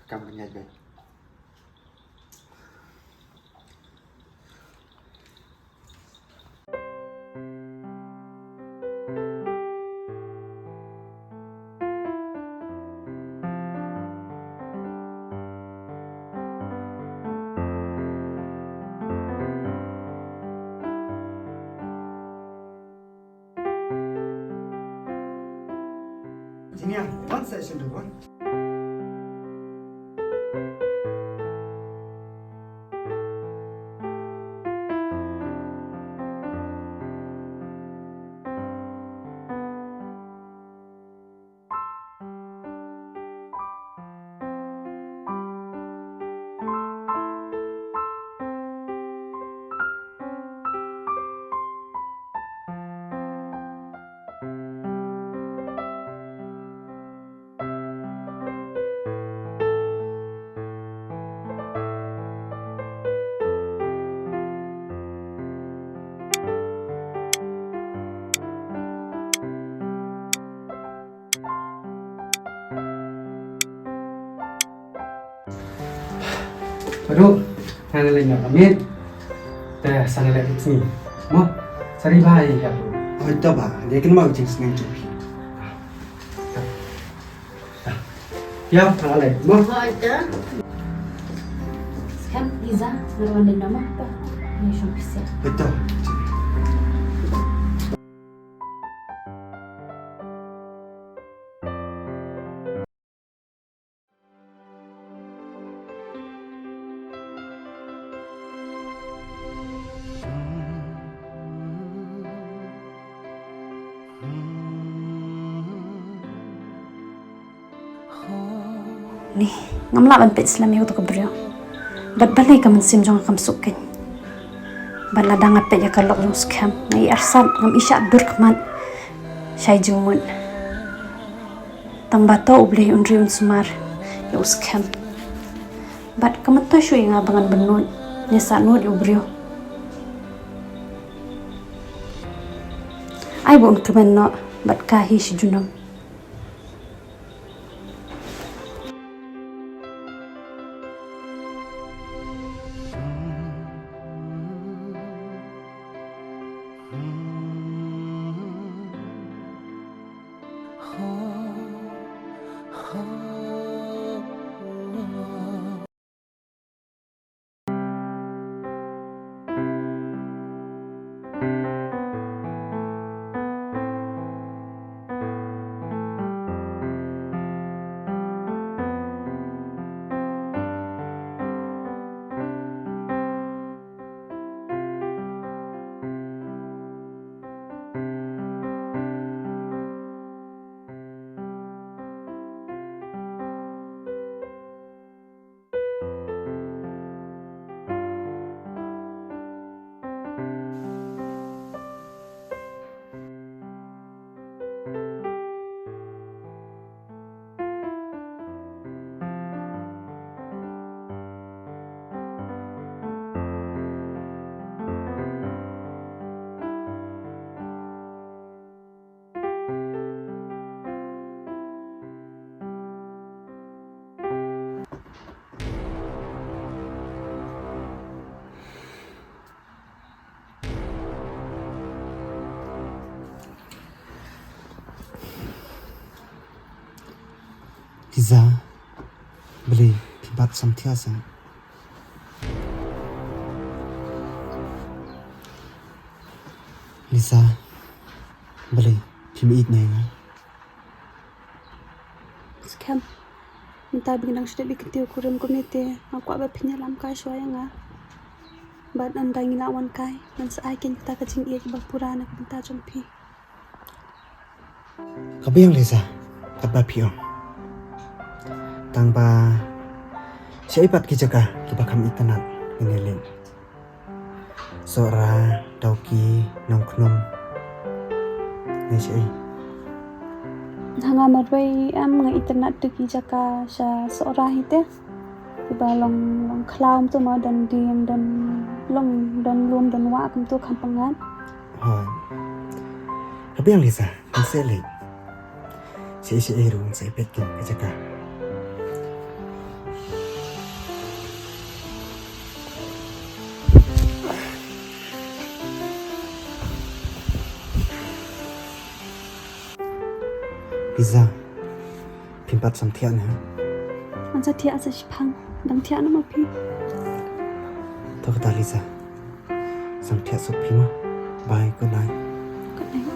Ka kam ka ngiat bad. Jingïa, one session to one. Badu, ngan leit noh ka miet. Te sa leit ka sngi. Mo, sa ri bha ïa ka. Hooid to bah, dei kynmaw jingsneng jong phi. Ïa, ngan leit mo. Hooid to. Skhem Liza, ngan wan leit noh mo. Ni shong pisa. Hooid to. Ni, ngam lah ban peit slem ïa kato ka briew. Bad balei ka mynsiem jong nga kam suk kein. Bad lada nga peit ïa ka lok jong u Skhem, nga ïohi arsap, ngam ïohi shah dur khmat. Shai jingmut. Tang ba to U Blei un ri un sumar ïa u Skhem. Bad kam myntoi shuh ïa nga ba ngan bynnud ne sah nud ïa u briew. Ai ba un kmen noh bad ka hi shi junom. Liza, balei phim pat samthiah seh? Liza, balei phim ïeit noh ïa nga? Skhem. Mynta ba ngi dang shu dep ïa ka kyntien kurim kumne te, nga kwah ba phin ïalam kai shuwa ïa nga. Bad ynda ngi la wan kai, ngan sa ai keiñ kata ka jingïeit ba pura na ka bynta jong phi. Ka biang Liza, katba phi ong. Tang ba shaei pat ki jaka kiba kham itynnad ngin ïa leit. Sohra, Dawki, Nongkhnum. Ne shaei? Ha nga marwei em nga itynnad da ki jaka sha Sohra hi te. Kiba long, long khlaw kumto mo, don dien, don long, don lum, don wah kumto kham pyngngad. Hooid. Ka biang Liza, ngan sa leit. Shaei shaei ruh ngan sa peit keiñ ka jaka. Liza, phim pat samthiah ne? Ngan sa thiah sa shipang, dang thiah ne ma phi? To kata Liza. Samthiah suk phi mo. Bye, good night. Good night.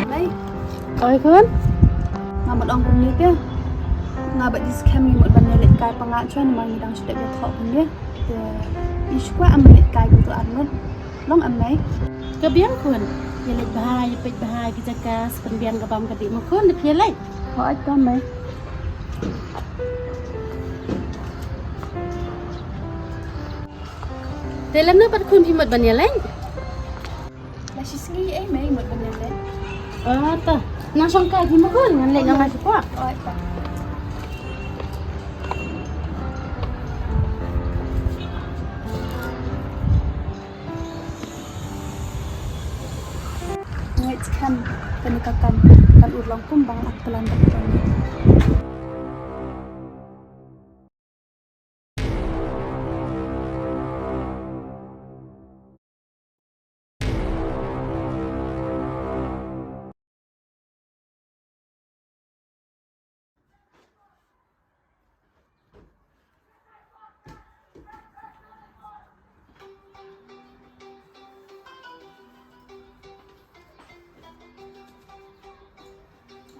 Mei. Oi khun. Nga mut ong kumne te. Nga bad i Skhem ngi mut ban ïaleit kai pyngngad shuwa namar ngi dang shu dep ïathoh kumne. Te i shu kwah em ban leit kai kumto arngut. Long em mei? Ka biang khun. Ïaleit bha, ïapeit bha ki jaka, sa pynbiang ka bam ka dih mo khun, da phi ïaleit. Hooid to mei. Te lano pat khun phi mut ban ïaleit? La shisngi ei mei mut ban ïaleit. Ah, ta. Nang shong kai phi mo khun, ngan leit nang ma shu kwah. Hooid to. Ngeit skhem kane ka kam kan urlong kumba nga la plan bad ka.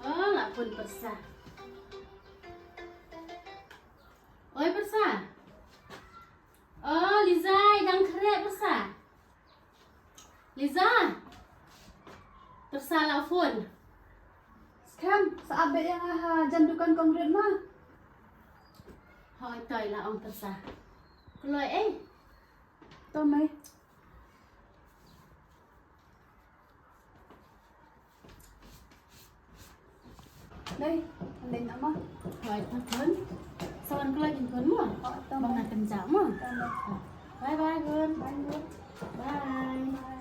Oh, la phone Pyrsa. Oi Pyrsa. Oh, Liza, i dang khreh Pyrsa. Liza. Pyrsa la phone. Em, sa ap beit ïa nga ha jan dukan kong Rit ma. Hooid, to la ong Tersa. Kloi ei. To mei. Dei, wan leit noh ma. Hooid, to khun. Sa wan kloi jingim khun ma. Hooid, to mei. Ba nga kynjah ma. To mei. Bye bye khun. Bye khun. Bye. Bye.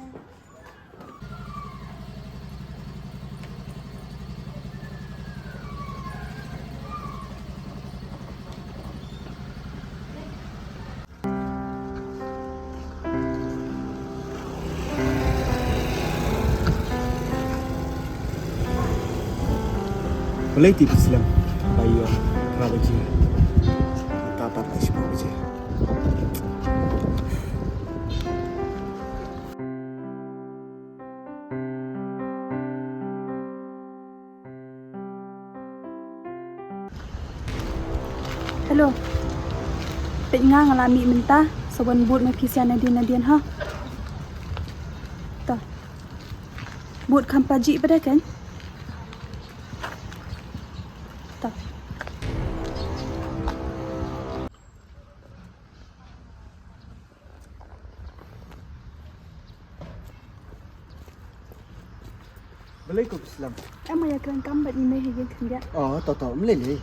Balei te phi slem? Ba ïoh phra baje. Mynta pat la shiphew baje. Hello. Peit nga, nga la mih mynta. Sa wan bud ma phi sha nadien nadien ha. To. Bud kham pajih pat de kan. To. Balei ko phi slem? Em, nga ïa kren kam bad i mei ha ïing khyndiat. Oh, to to, ym lei lei.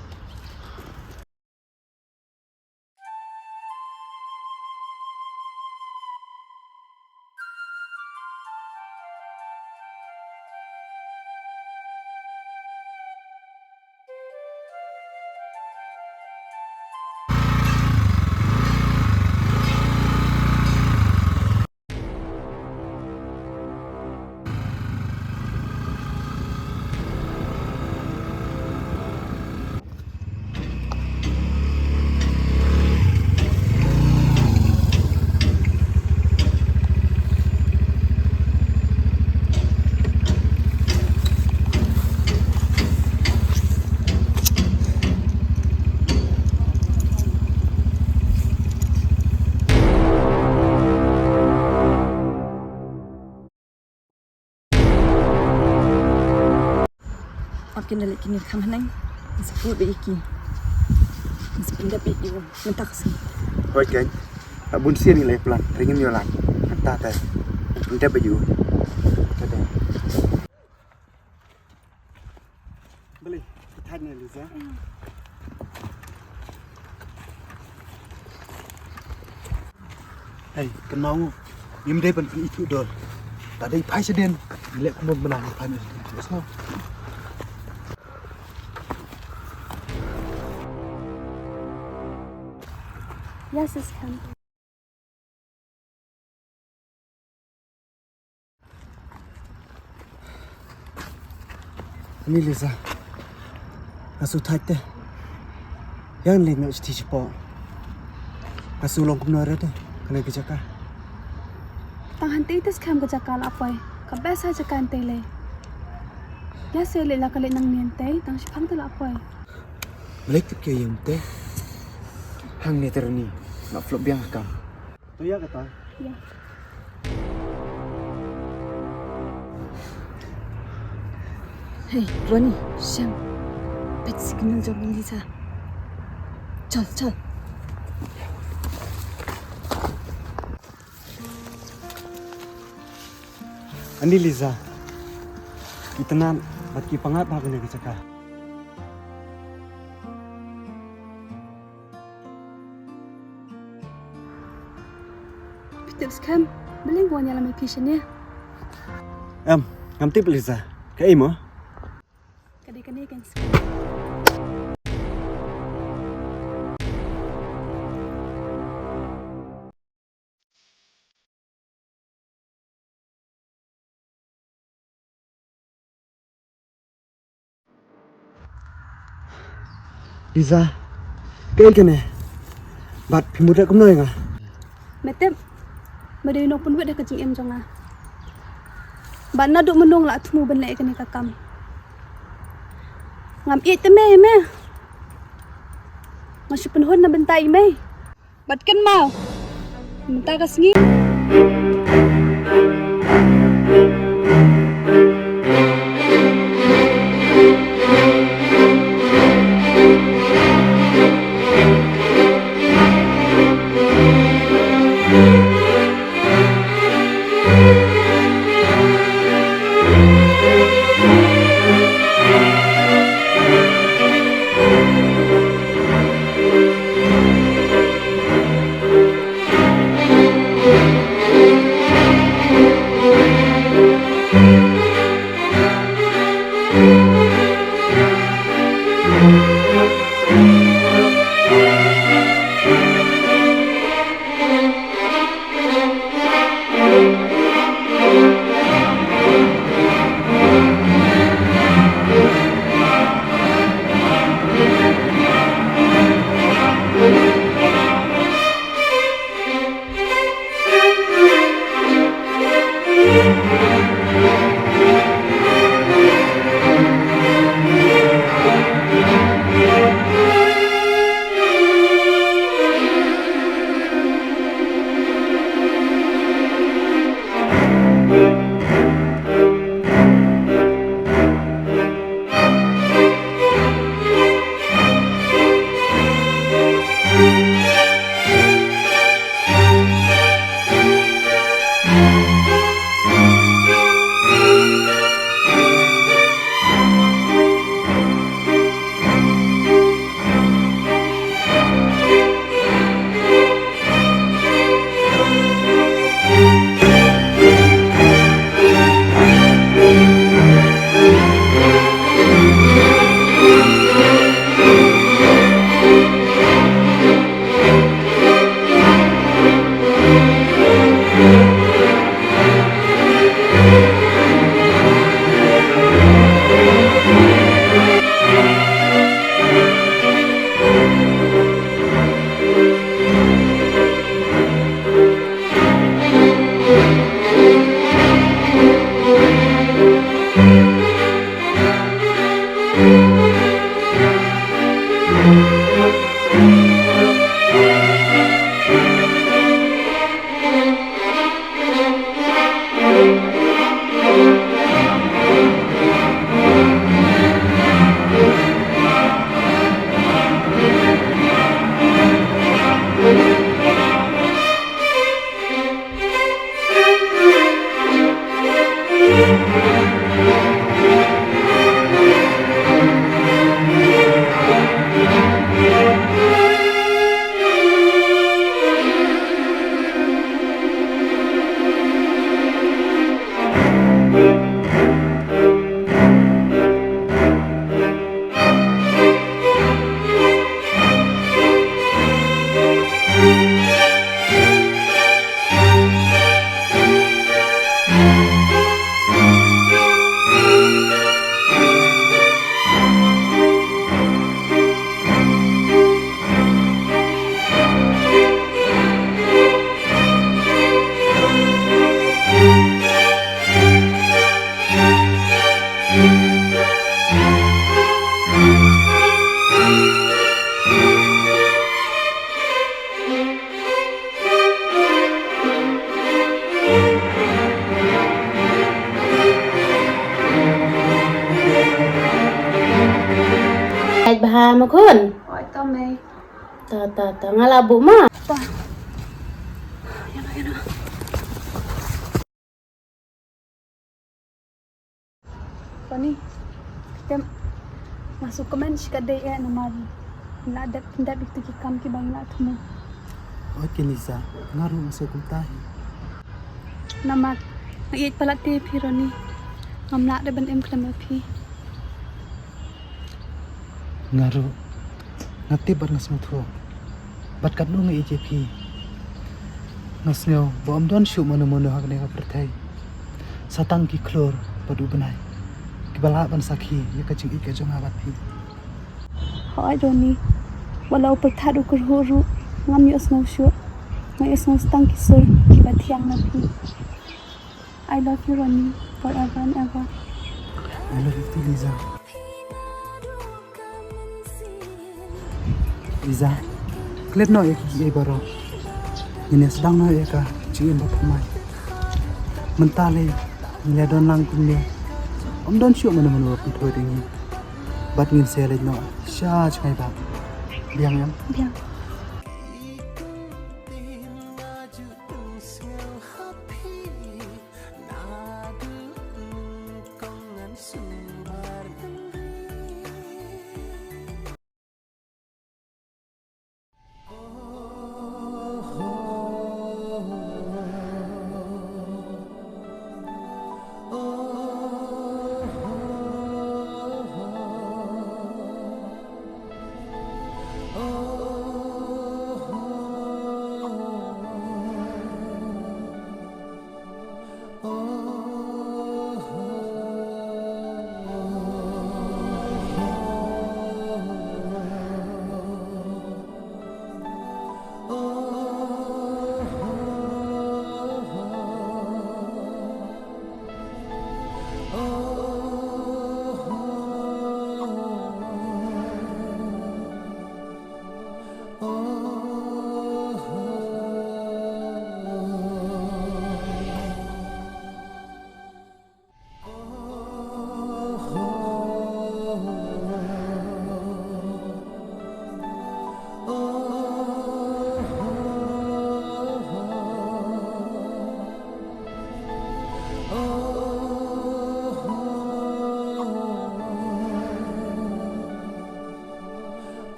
Ap kin da leh kin ïa kham haneng. Ngi sa put beit ïa ki. Ngi sa pyndep beit ïa u mynta ka sngi. Hooid kan. Bun sien ngi la plan, ring ngim ïoh lad. Mynta te pyndep beit ïa u. Te te. Balei, ki thait ne Liza? Hei, kynmaw, ngim dei ban pynithuh dor. Lada i phai shadien, ngi leh kumno ban nang phai shadien. Let's go. Yes, yes, come. Ani Liza, nga shu thait te. Ïa ngan leit noh shatei shapoh. Nga shu long kumno re te kane ka jaka. Tang hangtei te skhem ka jaka la poi. Ka best ha jaka hangtei lei. Ïa shu leit la ka leit nangne hangtei, tang shiphang te la poi. Balei tip ki ïing te. Hangne te Rani, nga flop biang ha kam. To ïa kata. Ïa. Hei, Rani, shem. Peit signal jong Liza. Chal, chal. Ani Liza. Ki tnat bad ki pyngngad bha kane ka jaka. Phi tip skhem, balei nga wan ïalam ïa phi shane? Em, ngam tip Liza. Kaei mo? Ka dei kane kan skhem. Liza, kaei kane? Bad phi mut kumno ïa nga? Me tip, me dei u nongpynwit ha ka jingim jong nga. Bad naduh mynno nga la thmu ban leh kane ka kam. Ngam ïeit te me, me. Nga shu pynhun na bynta i mei. Bad kynmaw, mynta ka sngi. Ha, Makhun. Oi, to mei. Ta, ta, ta, nga la buh ma. Ta. Ïa na, ïa na. Ronnie, te nga sngewkmen shikatdei eh namar la dep pyndep ïa kito ki kam kiba ngi la thmu. Oi ki Lisa, nga ruh nga sngewkmen kumta hi. Namar nga ïeit palat te ïa phi Ronnie. Ngam lah de ban im khlem ïa phi. Nga ruh nga tip bad nga sngewthuh bad katno nga ïeit ïa phi. Nga sngew ba ym don shuh mano mano ha kane ka pyrthei, sa tang ki khlur bad u bnai, kiba lah ban sakhi ïa ka jingïeit ka jong nga bad phi. Hooid Ronnie, wat la u pyrthat u kyrhuh ruh ngam ïohsngew shuh. Nga ïohsngew sa tang ki sur kiba thiang na phi. I love you, Ronnie, forever and ever. I love you too, Lisa. Lisa, klet noh ïa kiei baroh. Ngin ïa sdang noh ïa ka jingim ba thymmai. Mynta lei ngi la don lang kumne. Ym don shuh mano mano ba pynthut ïa ngi. Bad ngin sa leit noh sha jngai ba. Biang em? Biang.